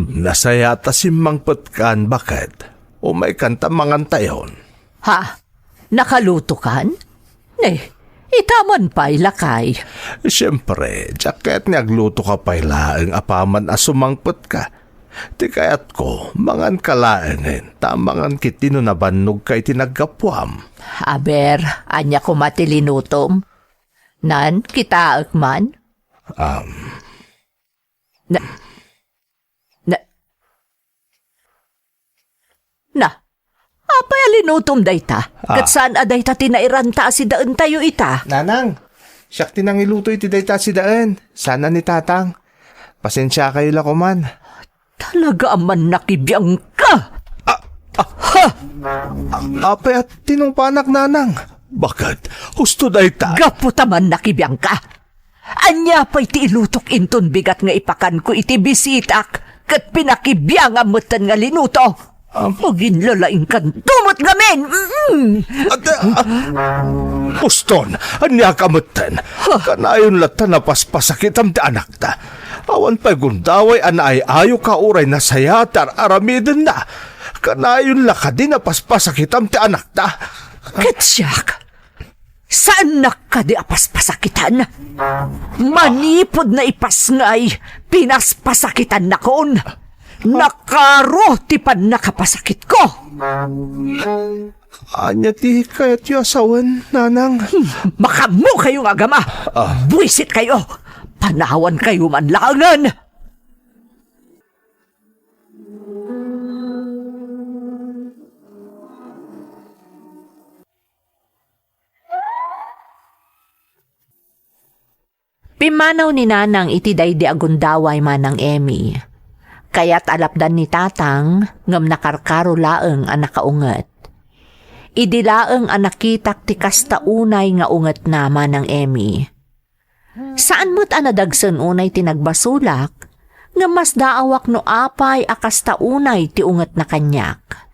Nasayaat a simmangpetkan, baket. Umaykan ta mangantayon. Ha? Nakalutokan? Ne, ita man pay, lakay. Siempre, diak kayat nga aglutoka pay laeng apaman a sumangpetka. Ti kayatko, manganka laengen, ta amangan ketdi no nabannogka iti naggapuam. Aber, ania koma ti linutom? Nan, kitaek man? Um. Na, na, na, apay a linutom dayta? Ah. Ket saan a dayta ti nairanta a sidaentayo ita? Nanang, siak ti nangiluto iti dayta a sidaen. Saan a ni Tatang. Pasensiakayo la koman. Talaga a mannakibiangka! Ah, ah, ha! Ah, apay a tinungpanak, Nanang? Baket, husto dayta. Gapu ta mannakibiangka! Ania pay ti ilutok inton bigat nga ipakanko iti bisitak ket pinakibiangam metten nga linuto? Am- Aginlalaingkanto met ngamin! Mm. At, ah, Uston, ania ka metten? Huh. Kanayon latta napaspasakitam ti anakta. Awan pay gundaway a naay-ayoka uray nasayaat ti ar-aramidenna. Kanayon la kadi napaspasakitam ti anakta. Ket siak, saannak kadi a paspasakitan? Manipud naipasngay, pinaspasakitannakon. Nakaro ti pannakapasakitko. Ania ti kayatyo a sawen, Nanang? Hmm, makaammokayo nga agama! Ah. Buisit kayo! Panawan kayo man laengen! Pimmanaw ni Nanang iti daydi a gundaway, Manang Emmy. Kayat a lapdan ni Tatang, ngem nakarkaro laeng a nakaunget. Idi laeng a nakitak ti kasta unay nga ungetna, Manang Emmy. Saan met a nadagsen unay ti nagbasolak, ngem masdaawak no apay a kasta unay ti ungetna kaniak.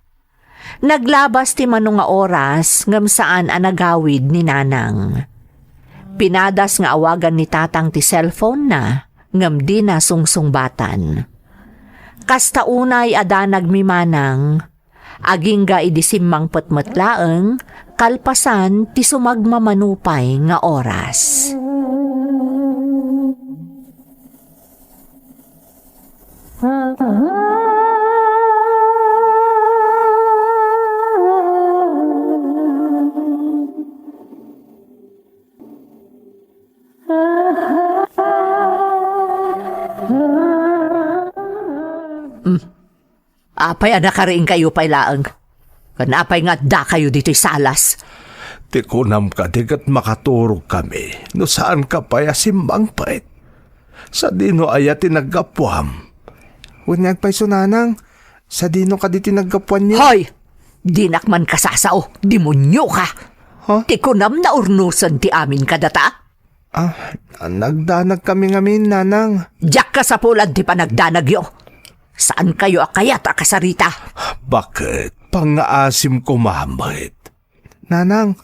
Naglabas ti mano nga oras ngem saan a nagawid ni Nanang. Pinadas nga awagan ni Tatang ti cellphone-na ngem dina sungsungbatan. Kasta unay a danag mi Manang, agingga idi simmangpet met laeng, kalpasan ti sumagmamano pay nga oras. Apay a nakariingkayo pay laeng? Ken apay nga addakayo ditoy salas? Ti kunam kadi ket makaturogkami no saanka pay a simmangpet. Sadino aya ti naggapuam? Wen nga agpayso, Nanang, sadino kadi ti naggapuanyo? Hoy! Dinak man kasasao, demonioka! Ha? Ti kunam naurnosen ti amin kadata? Ah, nagdanagkami ngamin, Nanang. Diak kasapulan ti panagdanagyo. Saankayo a kayat a kasarita. Bakit? Pangngaasim koma met. Nanang,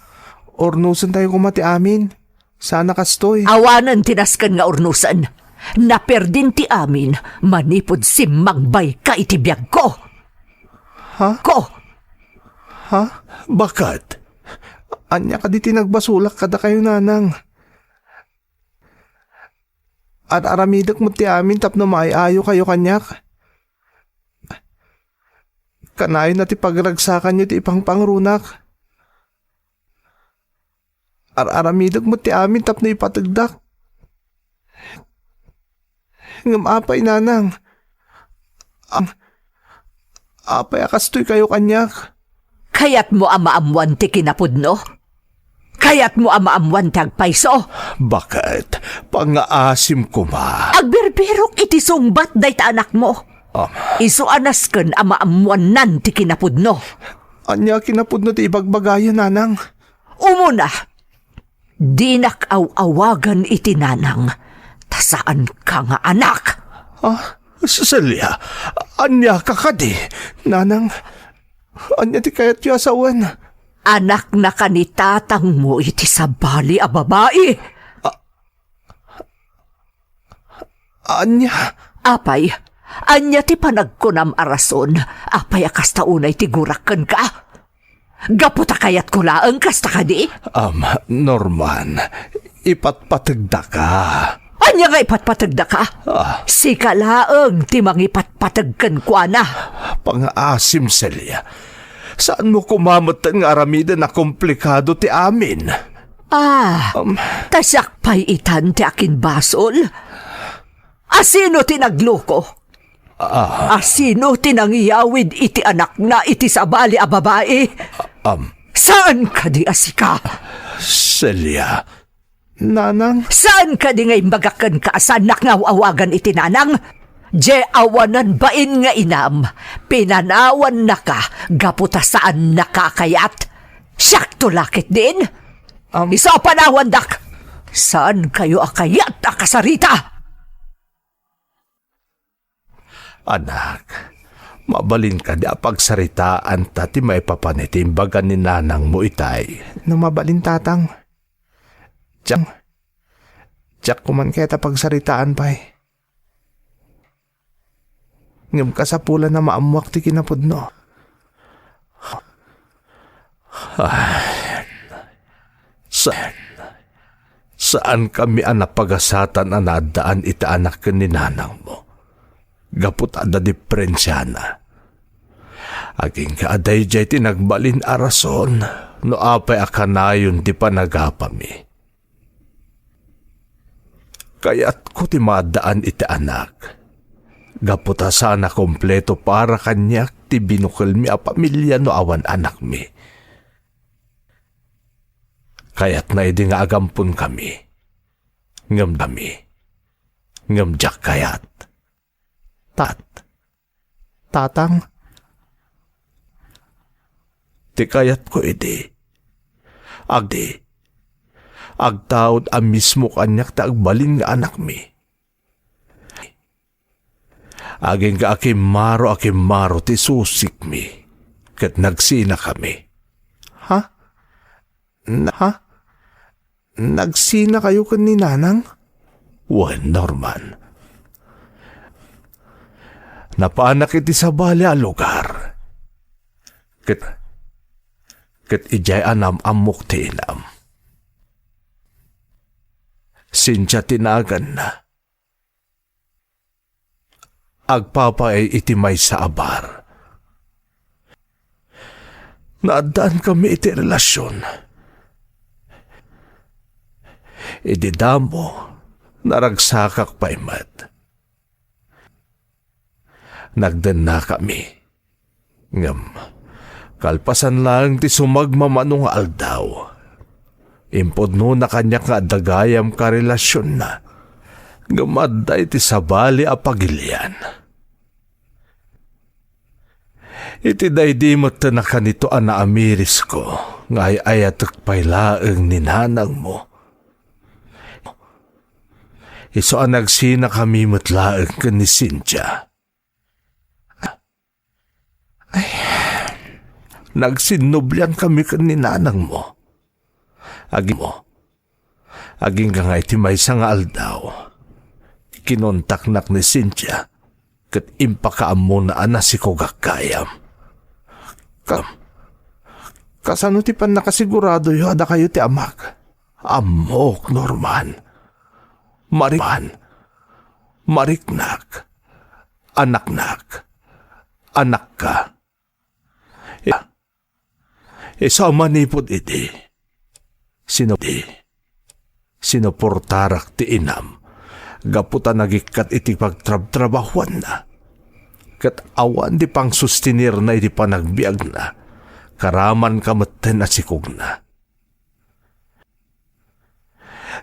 urnosentayo koma ti amin. Saan a kastoy. Awanen ti nasken nga urnosen. Naperdin ti amin manipud simmangbayka iti biagko. Ha? Ko! Ha? Bakit? Ania kadi ti nagbasolak kadakayo, Nanang? Ar-aramidek met ti amin tapno maay-ayokayo kaniak. Kanayon a ti pagragsakanyo ti ipangpangrunak. Ar-aramidek met ti amin tapno ipategdak. Ngem apay, Nanang? Ang, apay a kastoykayo kaniak? Kayatmo a maammuan ti kinapudno? Kayatmo a maammuan ti agpayso? Bakit? Pangngaasim koma. Agbirbirok iti sungbat dayta anakmo. Um. Isu a nasken a maammuannan ti kinapudno. Ania kinapudno ti ibagbagayo, Nanang? Umuna, dinak aw-awagan iti nanang, ta saanka nga anak. Ah, Celia, ania ka kadi? Nanang, ania ti kayatyo a sawen? Anaknaka ni tatangmo iti sabali a babai. Ania? Apay, ania ti panagkunam a rason? Apay a kasta unay ti gurak kenka? Gapu ta kayatko laeng, kasta kadi? Am, Norman, ipatpategdaka. Ania nga ipatpategdaka? Ah. Sika laeng ti mangipatpateg kenkuana. Pangngaasim, Celia. Saanmo koma metten nga aramiden a komplikado ti amin? Ah, Um. Ta siak pay itan ti akinbasol? Asino ti nagloko? Ah. Asino ti nangiyawid iti anakna iti sabali a babai? Um. Saan kadi a sika? Celia. Nanang. Saan kadi nga imbagak kenka a saannak nga aw-awagan iti nanang? Diay awanan bain nga inam, pinanawannaka gapu ta saannaka a kayat. Siakto la ketdin? Am- Isu a panawandak! Saankayo a kayat a kasarita? Anak, mabalin kadi a pagsaritaanta ti maipapan iti imbaga ni nanangmo itay? No mabalin, Tatang. Diak, diak koman kayat a pagsaritaan pay. Ngem kasapulan a maammuak ti kinapudno. Ay, saan, saankami a napagasatan a naaddaan iti anak ken ni nanangmo. Gapu ta adda diferensiana. Agingga a daydiay ti nagbalin a rason no apay a kanayon ti panagapami. Kayatko ti maaddaan iti anak. Gapu ta saan a kompleto para kaniak ti binukelmi a pamilia no awan anakmi. Kayatna idi nga agamponkami. Ngem kami. Ngem diak kayat. Tat. Tatang. Ti kayatko idi. Agdi. Agtaud a mismo kaniak ti agbalin nga anakmi. Agingga a kimmaro a kimmaro ti susikmi. ket nagsinakami. Ha? Na, ha? Nagsinakayo ken ni Nanang? Wen, Norman. Napanak iti sabali a lugar. Ket, ket idiay anam-ammok ti inam. Cynthia ti naganna. Agpapaay iti maysa a bar. Naaddaankami iti relasion. Idi damo, naragsakak pay met. Nagdennakami. Ngem, kalpasan laeng ti sumagmamano nga aldaw, impudnona kaniak nga adda gayam karelasionna, ngem adda iti sabali a pagilian. Iti daydi met ti nakanito a naamirisko nga ay-ayatek pay laeng ni nanangmo, isu a nagsinakami met laeng ken ni Cynthia. Ay, nagsinnubliankami ken ni nanangmo. Aging mo, agingga nga iti maysa nga aldaw, kinontaknak ni Cynthia ket impakaammona a nasikogak gayam. Kam, kasano ti pannakasiguradoyo a dakayo ti amak? Ammok, Norman. Mariman. Mariknak. Anaknak. Anakka. Isu a manipud idi, sino-, sinuportarak ti inam gapu ta nagikkat iti pagtrabtrabahuanna. Ket awan ti pangsustinirna iti panagbiagna, karamanka metten a sikogna.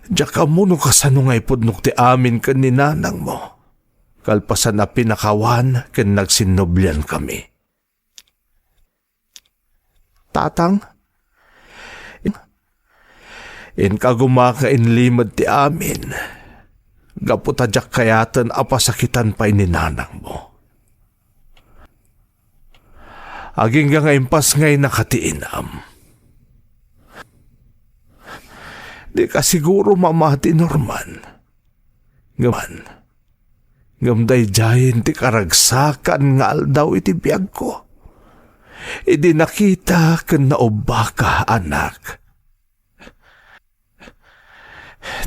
Diak ammo no kasano nga ipudnok ti amin ken ni nanangmo. Kalpasan a pinakawan ken nagsinnubliankami. Tatang, inka koma nga inlimed ti amin, gapu ta diak kayaten a pasakitan pay ni nanangmo. Agingga nga impasngaynaka ti inam. Dika siguro mamati, Norman. Ngem, ngem daydiayen ti karagsakan nga aldaw iti biagko. Idi nakita ken naubbaka, anak.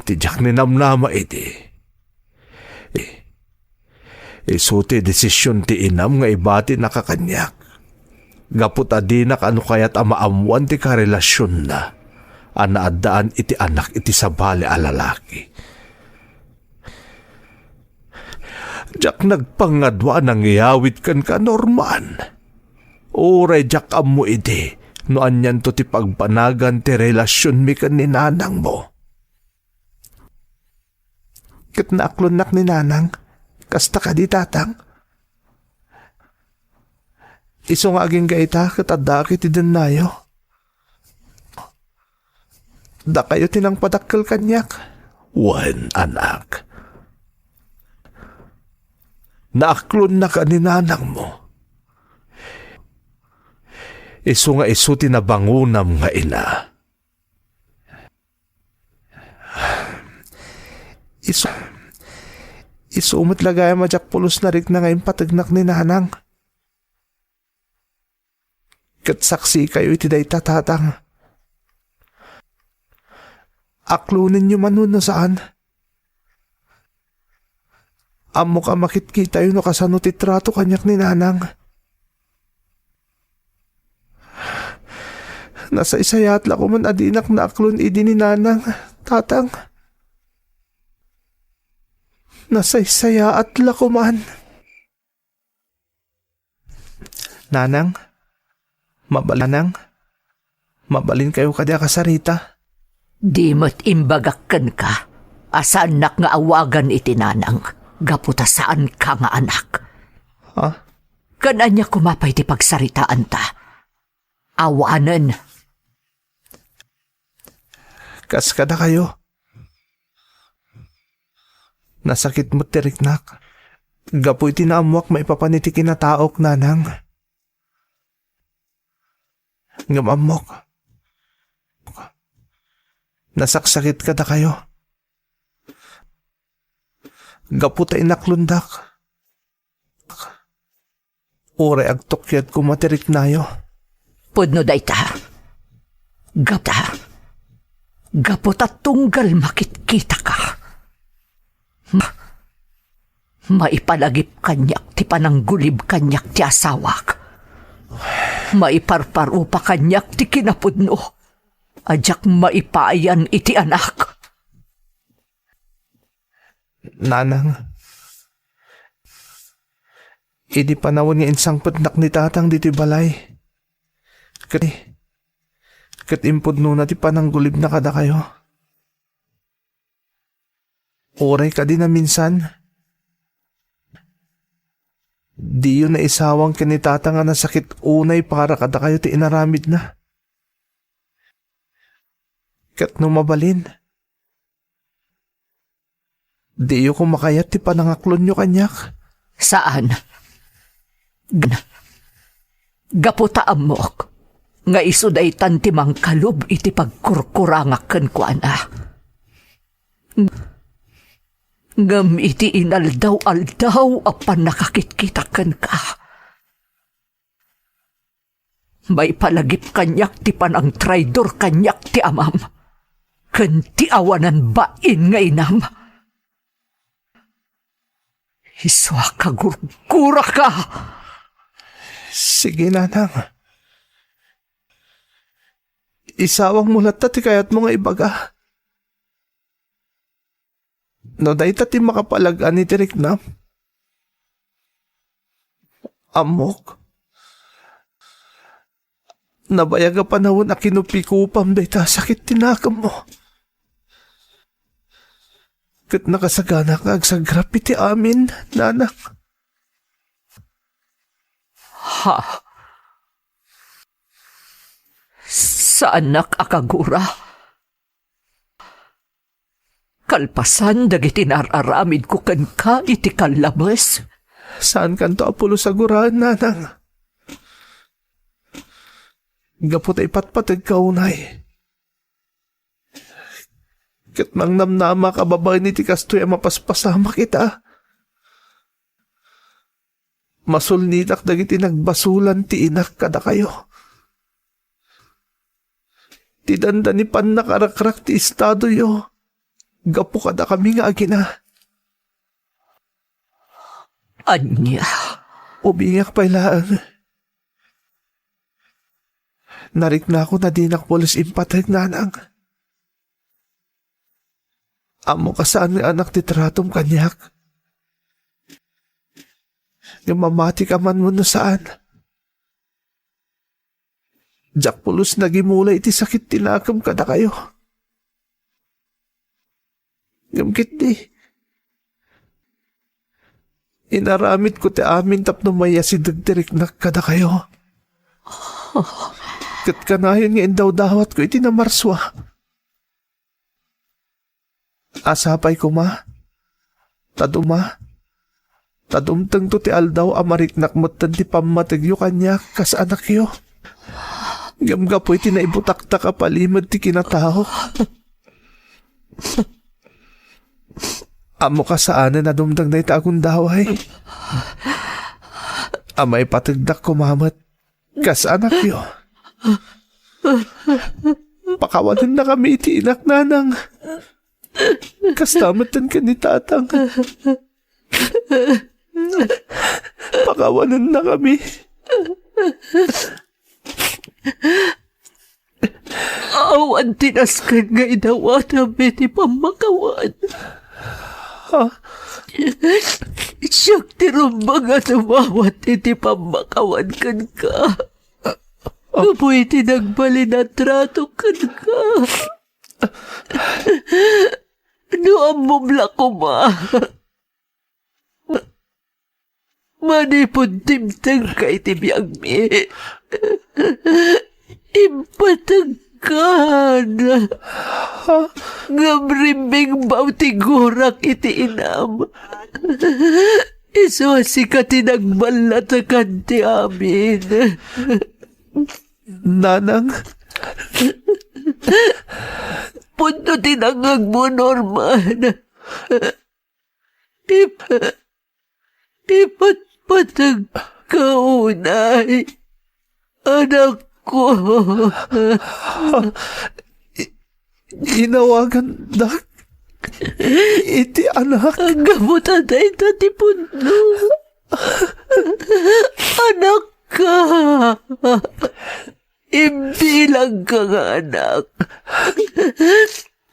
Ti diak ninamnama idi, i-, isu ti desision ti inam nga ibatinaka kaniak. Gapu ta dina kano kayat a maammoan ti karelasionna a naaddaan iti anak iti sabali a lalaki. Diak nagpangadua a nangiyawid kenka, Norman. Uray diak ammo idi no anianto ti pagbanagan ti relasionmi ken ni nanangmo. Ket naaklonnak ni nanang, kasta kadi, tatang? Isu nga agingga ita ket addaak iti dennayo. Dakayo ti nangpadakkel kaniak. Wen, anak. Naaklonnaka ni nanangmo. Isu nga isu ti nabangonam nga ina. Isu, isu met la gayam a diak pulos narikna nga impategnak ni nanang. Ket saksikayo iti dayta, tatang. Aklonenyo man wenno saan, ammok a makitkitayo no kasano ti trato kaniak ni nanang. Nasaysayaat la koman a dinak naaklon idi ni nanang, tatang. Nasaysayaat la koman. Nanang, mabal-, Nanang, mabalinkayo kadi a kasarita? Di met imbagak kenka a saannak nga awagan iti nanang, gapu ta saanka nga anak. Ha? Ken ania koma pay ti pagsaritaanta? Awanen. Kas kadakayo, nasakit met ti riknak gapu iti naammoak maipapan iti kinataok, nanang. Ngem ammok, nasaksakit kadakayo. Gapu ta inaklondak, uray agtukyad koma ti riknayo. Pudno dayta. Gapta. Gapu ta tunggal makitkitaka. Ma-, maipalagip kaniak ti pananggulib kaniak ti asawak. Maiparparupa kaniak ti kinapudno a diak maipayan iti anak. Nanang, idi panawen nga insangpetnak ni tatang ditoy balay, ket, ket impudnona ti pananggulibna kadakayo. Uray kadi naminsan, diyo naisawang ken ni tatang a nasakit unay para kadakayo ti inaramidna. Ket no mabalin, diyo koma kayat ti panangaklonyo kaniak? Saan. Gan-, gapu ta ammok nga isu daytan ti mangkalub iti pagkurkurangak kenkuana. Ngem iti inaldaw-aldaw a pannakakitkitak kenka, maipalagip kaniak ti panangtraidor kaniak ti amam ken ti awanan bain nga inam. Isu a kagurguraka. Sige, nanang. Isawangmo latta ti kayatmo nga ibaga. No dayta ti makapalag-an iti riknam, ammok, nabayag a panawen a kinupikupam dayta a sakit ti nakemmo. Ket nakasagana nga agsagrap iti amin, nanang. Ha? Saanak a kagura? Kalpasan dagiti nar-aramidko kenka iti kallabes? Saankanto a pulos a guraen, nanang. Gapu ta ipatpategka unay. Ket nangnamnamak a babaen iti kastoy a mapaspasamak ita. Masulnitak dagiti nagbasolan ti inak kadakayo. Ti dandani pannakarakrak ti estadoyo gapu kadakami nga agina. Ania? Ubingak pay laeng. Nariknakon a dinak pulos impateg, nanang. Ammok a saan nga anak ti tratom kaniak. Ngem mamatika man wenno saan, diak pulos nagimula iti sakit ti nakem kadakayo. Ngem ketdi, inaramidko ti amin tapno maiyasideg ti riknak kadakayo. Ket kanayon nga indawdawatko iti namarsua. Sapay koma, ta duma, ta dumtengto ti aldaw a mariknak metten ti pammategyo kaniak kas anakyo. Ngem gapu iti naibutaktak a palimed ti kinatao, ammok a saanen a dumteng dayta a gundaway a maipategdak koma met kas anakyo. Pakawanennakami iti inak, nanang. Kasta metten ken ni tatang. Pakawanennakami. Awan ti nasken nga idawatam iti pammakawan. Ha? Siak ti rumbeng a dumawat iti pammakawan kenka. Gapu iti nagbalin a trato kenka. No ammom la koma, manipud dimtengka iti biagmi, impategkan. Ngem rimmingbaw ti gurak iti inam. Isu a sika ti nagballatekan ti amin. Nanang? Pudno ti nangngegmo, Norman. Ip-, ipatpategka unay, anakko. Ginawagandak iti anak. Gapu ta dayta ti pudno. Anakka. Imbilangka nga anak.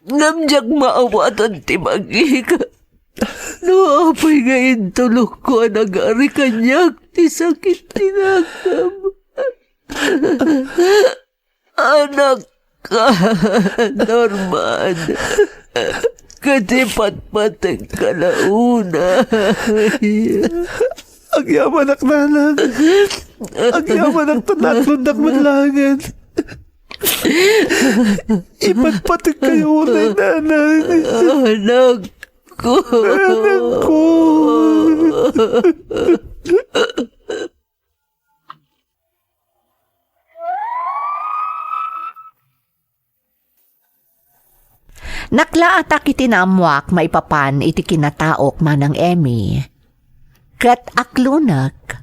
Ngem diak maawatan ti bagik. No apay nga intulokko a nagari kaniak ti sakit ti nakam. Anakka, Norman, ket ipatpategka la unay. Agyamanak, nanang. Agyamanak ta natlondak met laengen. Ipatpategkayo unay, nanang. Anakko. Anakko. Naklaatak iti naammoak maipapan iti kinataok, Manang Emmy. Ket aklonek,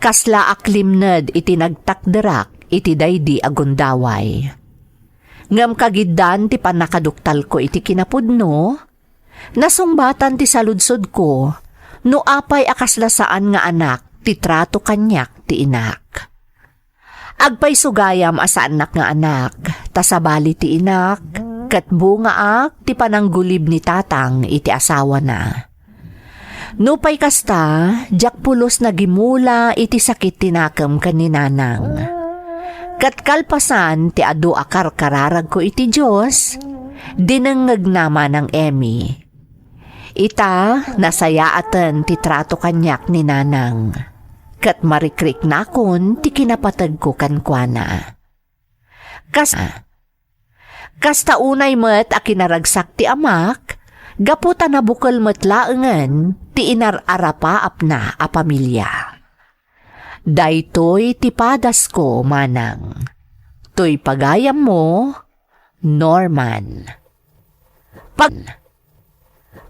kasla aklimned iti nagtakderak iti daydi a gundaway. Ngem kagiddan ti pannakaduktalko iti kinapudno, nasungbatan ti saludsodko no apay a kasla saan nga anak ti trato kaniak ti inak. Agpayso gayam a saannak nga anak, ta sabali ti inak, ket bungaak ti pananggulib ni tatang iti asawana. Nupay kasta, diak pulos nagimula iti sakit ti nakem ken ni nanang. Ket kalpasan ti adu a karkararagko iti Dios, dinengngegna, Manang Emmy. Ita, nasayaaten ti trato kaniak ni nanang, ket marikriknakon ti kinapategko kenkuana. Kas-, kasta unay met a kinaragsak ti amak, gapu ta nabukel met laengen ti inar-arapaapna a pamilya. Daytoy ti padasko, Manang. Toy pagayammo, Norman. Pag-,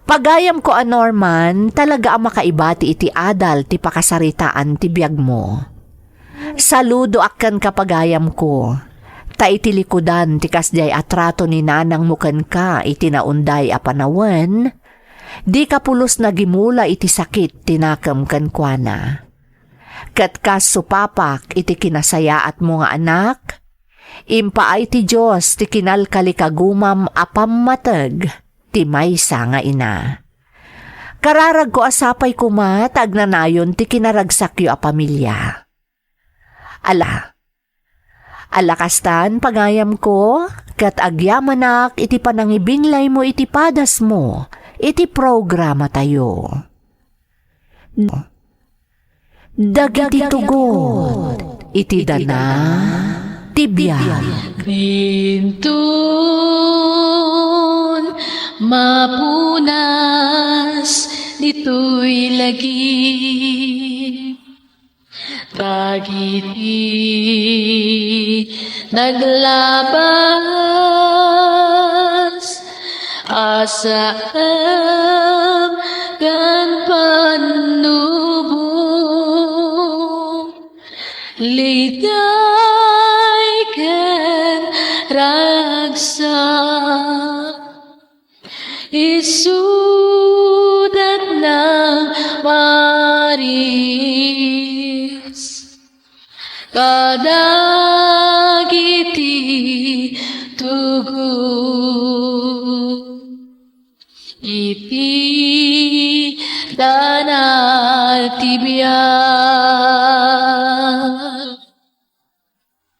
pagayamko a Norman, talaga a makaibati iti adal ti pakasaritaan ti biagmo. Saludoak kenka, pagayamko, ta iti likudan ti kasdiay a trato ni nanangmo kenka iti naunday a panawen, dika pulos nagimula iti sakit ti nakem kenkuana. Ket kas supapak iti kinasayaatmo nga anak, impaay ti Dios ti kinalkalikagumam a pammateg ti maysa nga ina. Kararagko a sapay koma ta agnanayon ti kinaragsakyo a pamilya. Ala, ala kastan, pagayamko, ket agyamanak iti panangibinglaymo iti padasmo iti programatayo. Dagiti tugot iti dana ti biag. Inton mapunas ditoy lagip, dagiti naglabas a saem ken pannubo, liday ken ragsak. Isudatna maris kadagiti tugot iti dana ti biag.